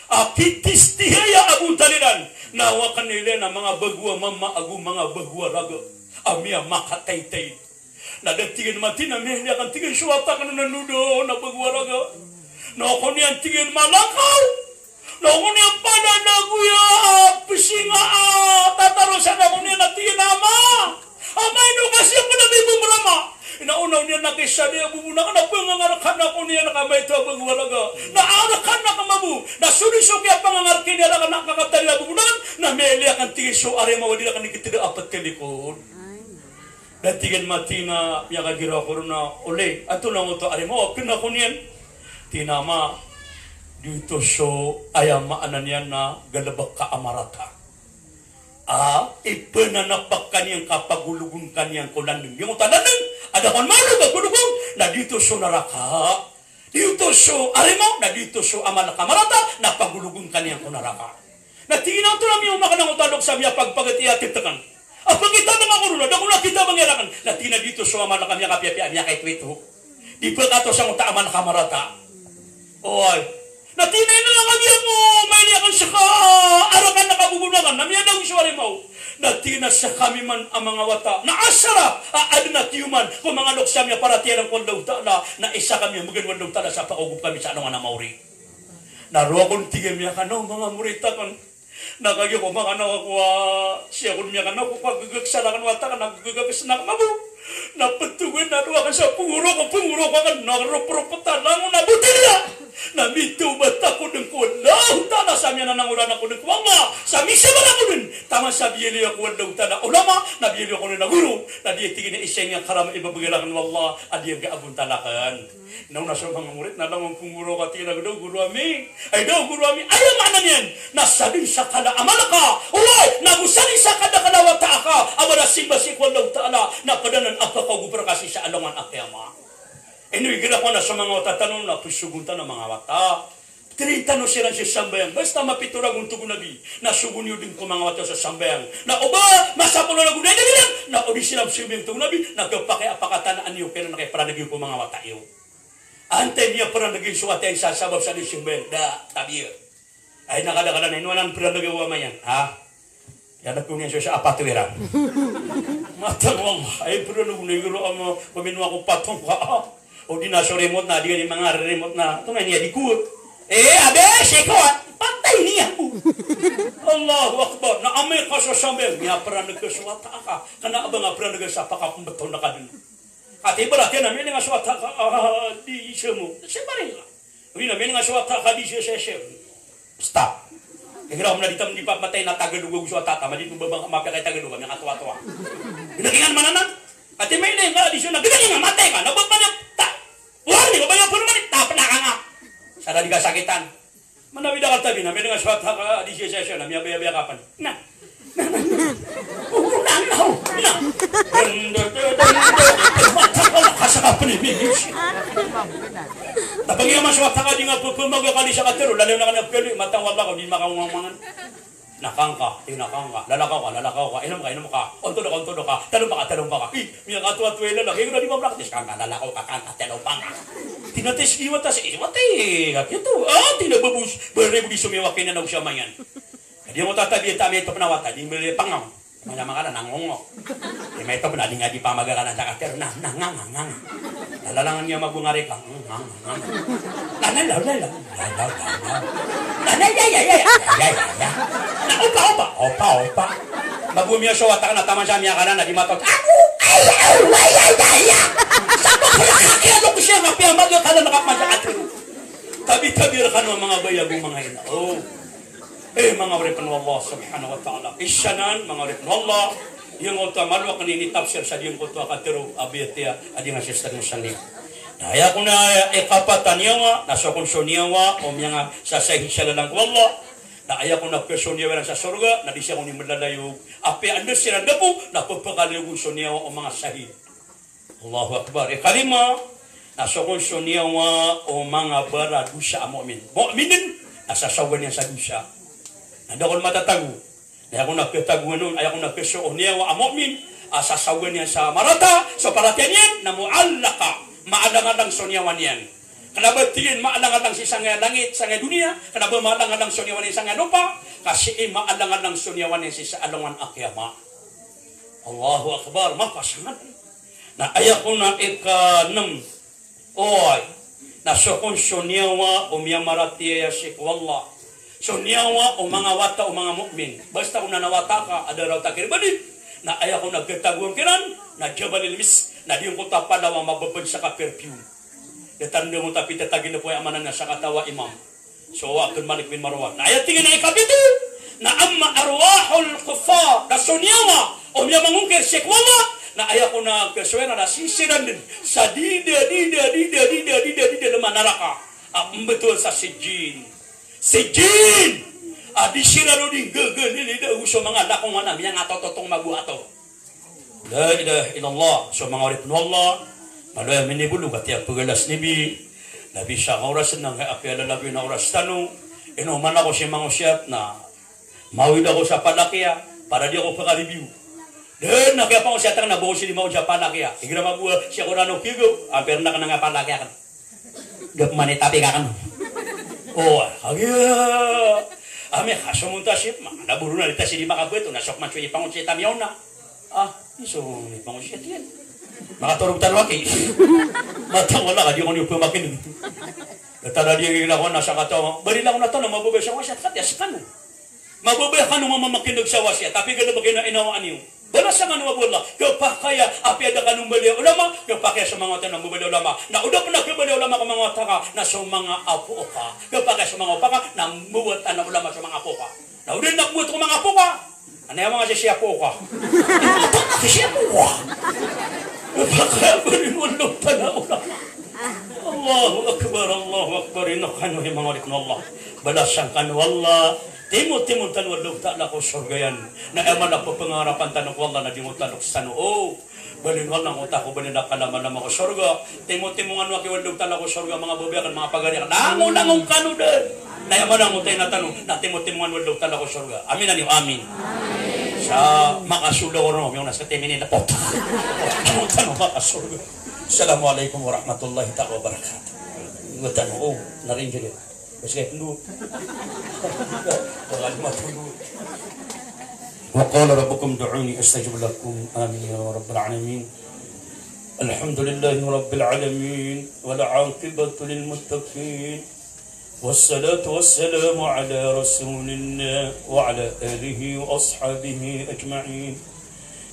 A kitistihaya a bontal iran. Na o akn ilay na manga bago a mama ago manga bago a raga a miyamakataytay. Na da tig iyan matin a miyailay akn tig iyan so wata akn na noda na bago a raga. Na ako niyan tig iyan malakaw. Na ako niyan padadagoya a psinga a tatarosan ako niyan a tig iyan a ama. Ama, ino ka siya pala di bumrama. Ina ona niyan na kisa di a bubuna ka na pangangarkan ako niyan ka maito a bago a raga. Na arkan na ka mabo. Na sodi so kiyapangangarki niyan a rakn a kakatali a bubuna ka. Na miyailay akn tig iyan so arimaw a di rakn ikitda a ptlikod. Da tig iyan matin a miyakagiraw ako ron a, ole, antonaa oto a arimaw a kna ako niyan. Tig iyan a ama, di oto so aya maana niyan na galbk ka a marata. A, ipnanapak ka niyan ka pagologon ka niyan ko landng. Giyangkoto a landng a da kon maolog a gologon, na di oto so naraka. Di oto so arimaw, na di oto so amal ka marata, na pagologon ka niyan ko naraka. Na tig iyan a antonaa miyaoma ka na ngkoto a loks a miyapagpagti a titkan. A pagita manga goro na da ko na kita manga rakn. Na tig iyan a di oto so amal ka miyakapiyapiya, miyakaitoito. Di pkato sangkoto a amal ka marata. Oy. Na tig iyan a ino na kagiya ko mailay akn ska a rakan a kabobonakan na miyadago so arimaw. Na tig iyan a skami man a manga wata na asara a adn a tiyoman ko manga loks ami a paratiyaya ko Allahu Ta'ala, na isa kami a mbgan o Allahu Ta'ala sa pakaogop kami sa alongan a maori. Na roo akn, tig iyan, miyakanaw o manga morit akn. Na kagiya ko makanaw ako a sii ako dn miyakanaw ko kagagaksa akn o wata akn, na gagaksa akn mambo. Na ptogon na dowa akn sa pngoro ko, pngoro ko akn, na roprop ta langon a botilya. Na mitawbat ako dn ko Allahu Ta'ala sa miyananangoran ako dn ko Allah, sa misabar ako dn. Taman sa biyaloy ako o Allahu Ta'ala a ulama, na biyaloy ako dn a goro. Na di, tig iyan, isa ini a karama i babagay rakn o Allah a di ngka a bontal akn. Na ona so manga morit na langon pngoro ka, tig iyan a, daw goro ami. Ay, daw goro ami. Aya maana niyan na sadn sa kala a amal ka, oway, nago sadn sa kadakl a wata aka a ba da simba sii ko Allahu Ta'ala, na pd anan a pakaogop rka sii sa alongan a qiyamah. Ino igira ko na so manga wata tano na psogon tano a manga wata. Ptharoon tano siran so sambayang. Basta mapito ragon, tig o Nabi, na sogon iyo dn ko manga wata so sambayang. Na o ba masapolo ragon na idagiran, na o di siran sambayang, tig o Nabi, na kapakay a pakatanaan iyo kiran na kay prandg iyo ko manga wata iyo. Antaa i miyaprandg iyan so wata iyan sa sabap sa di sambayang? Da, tabiya. Ay, na kadaklan, ino anan prandg o ama iyan? Ha? Aya na poniyan so sa apat iran. Matag o Allah, ay, pero ano na, guro, ama, pamino ako patong ka. O di na so remote na, di ka di manga remote na. Ito nga niya, di ko. Eh, abe, seko, ah. Patay niya ko. Allahu Akbar. Na amay ka so sambayang, miyaprandg ka so wata ka. Kna a ba nga prandg sa pakapmbtoon ka dn. Ati ibarat iyan a miyailay nga so wata ka, ah, di isa mo. Siyempre nga. Wi na, miyailay nga so wata ka, di siya, siya, siya. Stop. Igira ko na di tam di pamatay na Tagalog ago so wata ta, madi ko babang mapakay Tagalog, miyakatoatoa. Ginagingan man anan. Ati miyailay nga, di siya na, ginagingan, matay ka, na babang ta. Warning, babang polo man, tap na ka nga. Sa da di kasakitan. Manabi da ka tabi na, miyailay nga so wata ka, di siya, siya, siya, na miyabayabaya ka pn. Na. Na, na, na. Oo, na, na, na. Dun, dun, dun, dun, dun. Mata ka, wala ka sa kapni, mi, mi. Tapang iya mas wata ka di nga pepembaga kali sa katero, lalaw na ka na peli, mata wala ka, di makawangan. Na kangka, di na kangka, lalakaw ka, lalakaw ka, inom ka, inom ka, ontod ka, ontod ka, talompa ka, talompa ka. Ih, miyakatoatoa i lalakaw, igira di ba praktis, kangka, lalakaw ka, kangka, talompa ka. Di na tes iwata, iwata, eh, kagiya to. Ah, di na babos, baribu di so miyawa kinan na o siya mayan. Di mo tatabi, tami ito pnawata, di mbili pangaw. Maya makala na ngongo. Di maito pna di nga di pamagakala sa kater na, na, nga, nga, nga, nga. Lalalangan niya mabunga reka. Nga, nga, nga, nga. Lala, lala, lala. Lala, lala. Lala, ya, ya, ya, ya. Ya, ya, ya. Na, opa, opa. Opa, opa. Mabumiya so watak na taman sa miyakala na di matot. Ako, ay, ay, ay, ay, ay, ay. Sa bakla ka kaya lo ko siya nga piyamagakala na kapman sa kater. Tabi-tabi rkano manga baya ago manga ina. Oh. Eh, manga oripn o Allah subhanahu wa ta'ala. Isa nan, manga oripn o Allah, giyangkoto a malo akn initafsir sa giyangkoto a katharo a biyatiya a di nga sistan mo sani. Na aya kon a ikapat a niyawa, na so kon so niyawa o miyangasasahid sa lalan ko Allah, na aya kon a pkhaso niyawa iran sa sorga, na di siya kon i mlalayo, apiya anda siran dapo, na pphakalayo kon so niyawa o manga sahid. Allahu Akbar. Ikalima, na so kon so niyawa o manga baradosa a mu'min. Mu'minin, na sasawan iyan sa dosa. Na da kon matatago. Na aya kon a khatagoan on, aya kon a khaso o niyawa a mu'min a sasawan iyan sa marata, so paratiyaya niyan, na mu'allaqa, maalang-alang so niyawa niyan. Kna ba tig iyan maalang-alang sii sangkaya langit, sangkaya doniya, kna ba maalang-alang so niyawa niyan sangkaya lopa, ka sii maalang-alang so niyawa niyan sii sa alongan a qiyamah. Allahu Akbar, mapasangan. Na aya kon a ikanm, oway, na so kon so niyawa o miyamaratiyaya sii ko Allah. So niyawa o manga wata o manga mu'min. Basta kon a na wata ka, a da raw ta kirbadi. Na aya kon a khatagoan kiran, na jabalil misk, na giyangkoto a palaw a mababad sa ka-perfume. Datar ndo mo ta pita tagin ko aya maana niyan sa kataw a imam. So Abdul Malik bin Marwan. Na aya tig iyan a ikapito, na amma arwahul kuffar, na so niyawa o miyamangongkir sii ko Allah, na aya kon a khasowa iran na sii siran dn sa dida, dida, dida, dida, dida, dida lama naraka a mbtowan sa Sijjin. Sijjin! A di siran o di nggaga nini da ago so manga lakongan a miyangatototong mago a ator. La ilaha illallah. So manga oripn o Allah, malo aya minibolog a tiya pgalas nibi. Na bisa ka oras na nga apiya lalagoy na oras tano. Ino man ako si manga osiyat na mawid ako sa Palakiya para di ako pkaribiw. Den na kiyapangosiyat akn na bo ako si di mawid sa Palakiya. Igira mabuwa siya ko rano kigo, ampir na kna nga Palakiya akn. Da pman i tapi ka akn. O, a, kagiya. Ami, kaso mo nta sip, ma, na boro na di ta sii di makabet, na sok man so ipangon sii ta miyaona. A, iso ipangon sii ta iyan. Makatorog tano aki. Mata wala ka di ko niyo pamakineg. Tara di ko na sakataw. Bali lang na tano, mababaya sa wasiyat, kati a sekano. Mababaya kano mamamakineg sa wasiyat, tapi gana ba kino inawaan iyo. Balasan kano o Allah, kapakay a apiya da kano mbaliya ulama, kapakay a so manga wata na mbabaliya ulama. Na o da pen a kabaliya ulama ko manga wata ka, na so manga apo ka. Kapakay a so manga opa ka, na mbawata na ulama so manga apo ka. Na o da na mbawata ko manga apo ka. Anay a manga sisiya apo ka. Kapakay a sisiya apo ka. Kapakay a baliya ulama. Allahu Akbar, Allahu Akbar. Ino kano hi manga oripn o Allah. Balasan kano o Allah. Timo-timo tano o Allahu Ta'ala ko sorga iyan. Na aya man a pphangarapan tano ko Allah na di ngotano ko sano. O, bali ngotano ko, bali na kalamalama ko sorga. Timo-timo ngano aki o Allahu Ta'ala ko sorga, manga babay akn, manga pagari akn. Langolangon kano dn. Na aya man a ngotay na tano, na timo-timo ngano o Allahu Ta'ala ko sorga. Amin, amin, amin. Sa makasorga ko roo, miyaona sa timi ni lapot. Tano makasorga. Assalamu alaikum warahmatullahi ta'ala wabarakatuh. Ngotano, o, narinjil. Bas kaya tunduk. Bas kaya tunduk. وقال ربكم ادعوني أستجب لكم. آمين يا رب العالمين. الحمد لله رب العالمين. والعاقبة للمتقين. والصلاة والسلام على رسول الله وعلى آله وأصحابه أجمعين.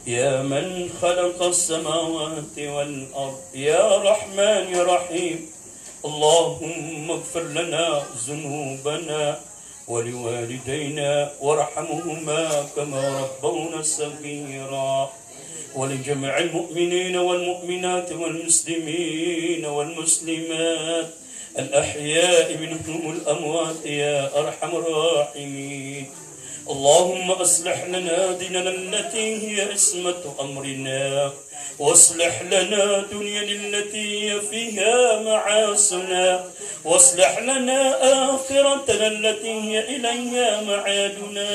يا من خلق السماوات والأرض، يا رحمن يا رحيم، اللهم اغفر لنا ذنوبنا ولوالدينا وارحمهما كما ربونا صغيرا، ولجميع المؤمنين والمؤمنات والمسلمين والمسلمات الأحياء منهم والأموات يا أرحم الراحمين. اللهم أصلح لنا ديننا التي هي عصمة أمرنا، وأصلح لنا دنيانا التي هي فيها معاشنا، وأصلح لنا آخرتنا التي هي إليها معادنا.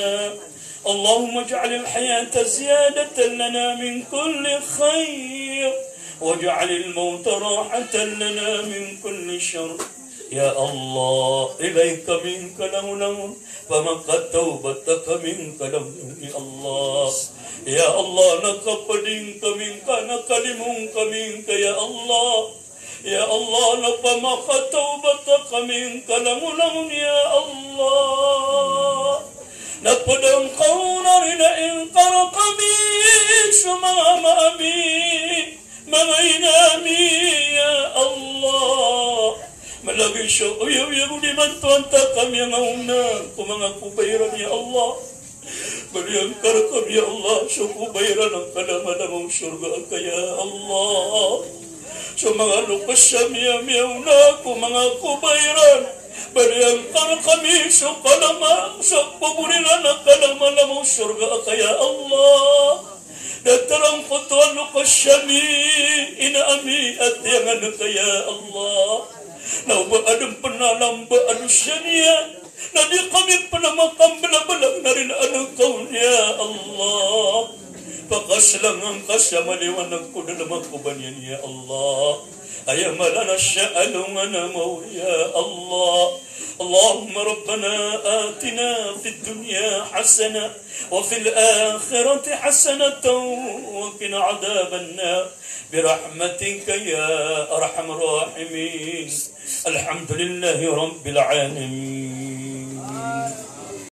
اللهم اجعل الحياة زيادة لنا من كل خير، واجعل الموت راحة لنا من كل شر. يا الله، إليك منك لولون، فما قد توبتك منك لولون. يا الله، يا الله, na kapading ka mingka, na kalimong ka mingka, ya Allah. Ya Allah, na pama ka tawbat ka mingka langolangon, ya Allah. Na pd angka on a rin a ingkar kami so manga ama ami, manga ina ami, ya Allah. Malagid so oyagoyag o dimantoan ta kami a ngaona ko manga koba iran, ya Allah. Bali angka rkami, ya Allah, so koba iran a kalamalama o sorga aka, ya Allah. So manga loks ami a miyaona ko manga koba iran, bali angka rkami so kalama, so kobor iran a kalamalama o sorga aka, ya Allah. Datar angkoto a loks ami, ina ami, a tiyangan ka, ya Allah. Na o ba adn pn a lamba a dosa niyan, na di kami pn a makamblablag na rin a anakaw niyan, ya Allah. Pakaslang angka sa maliwanag ko dalm a koba niyan, ya Allah. Aya mala na sa alongan a maori, ya Allah. اللهم ربنا آتنا في الدنيا حسنة وفي الآخرة حسنة وقنا عذاب النار برحمتك يا أرحم الراحمين. الحمد لله رب العالمين.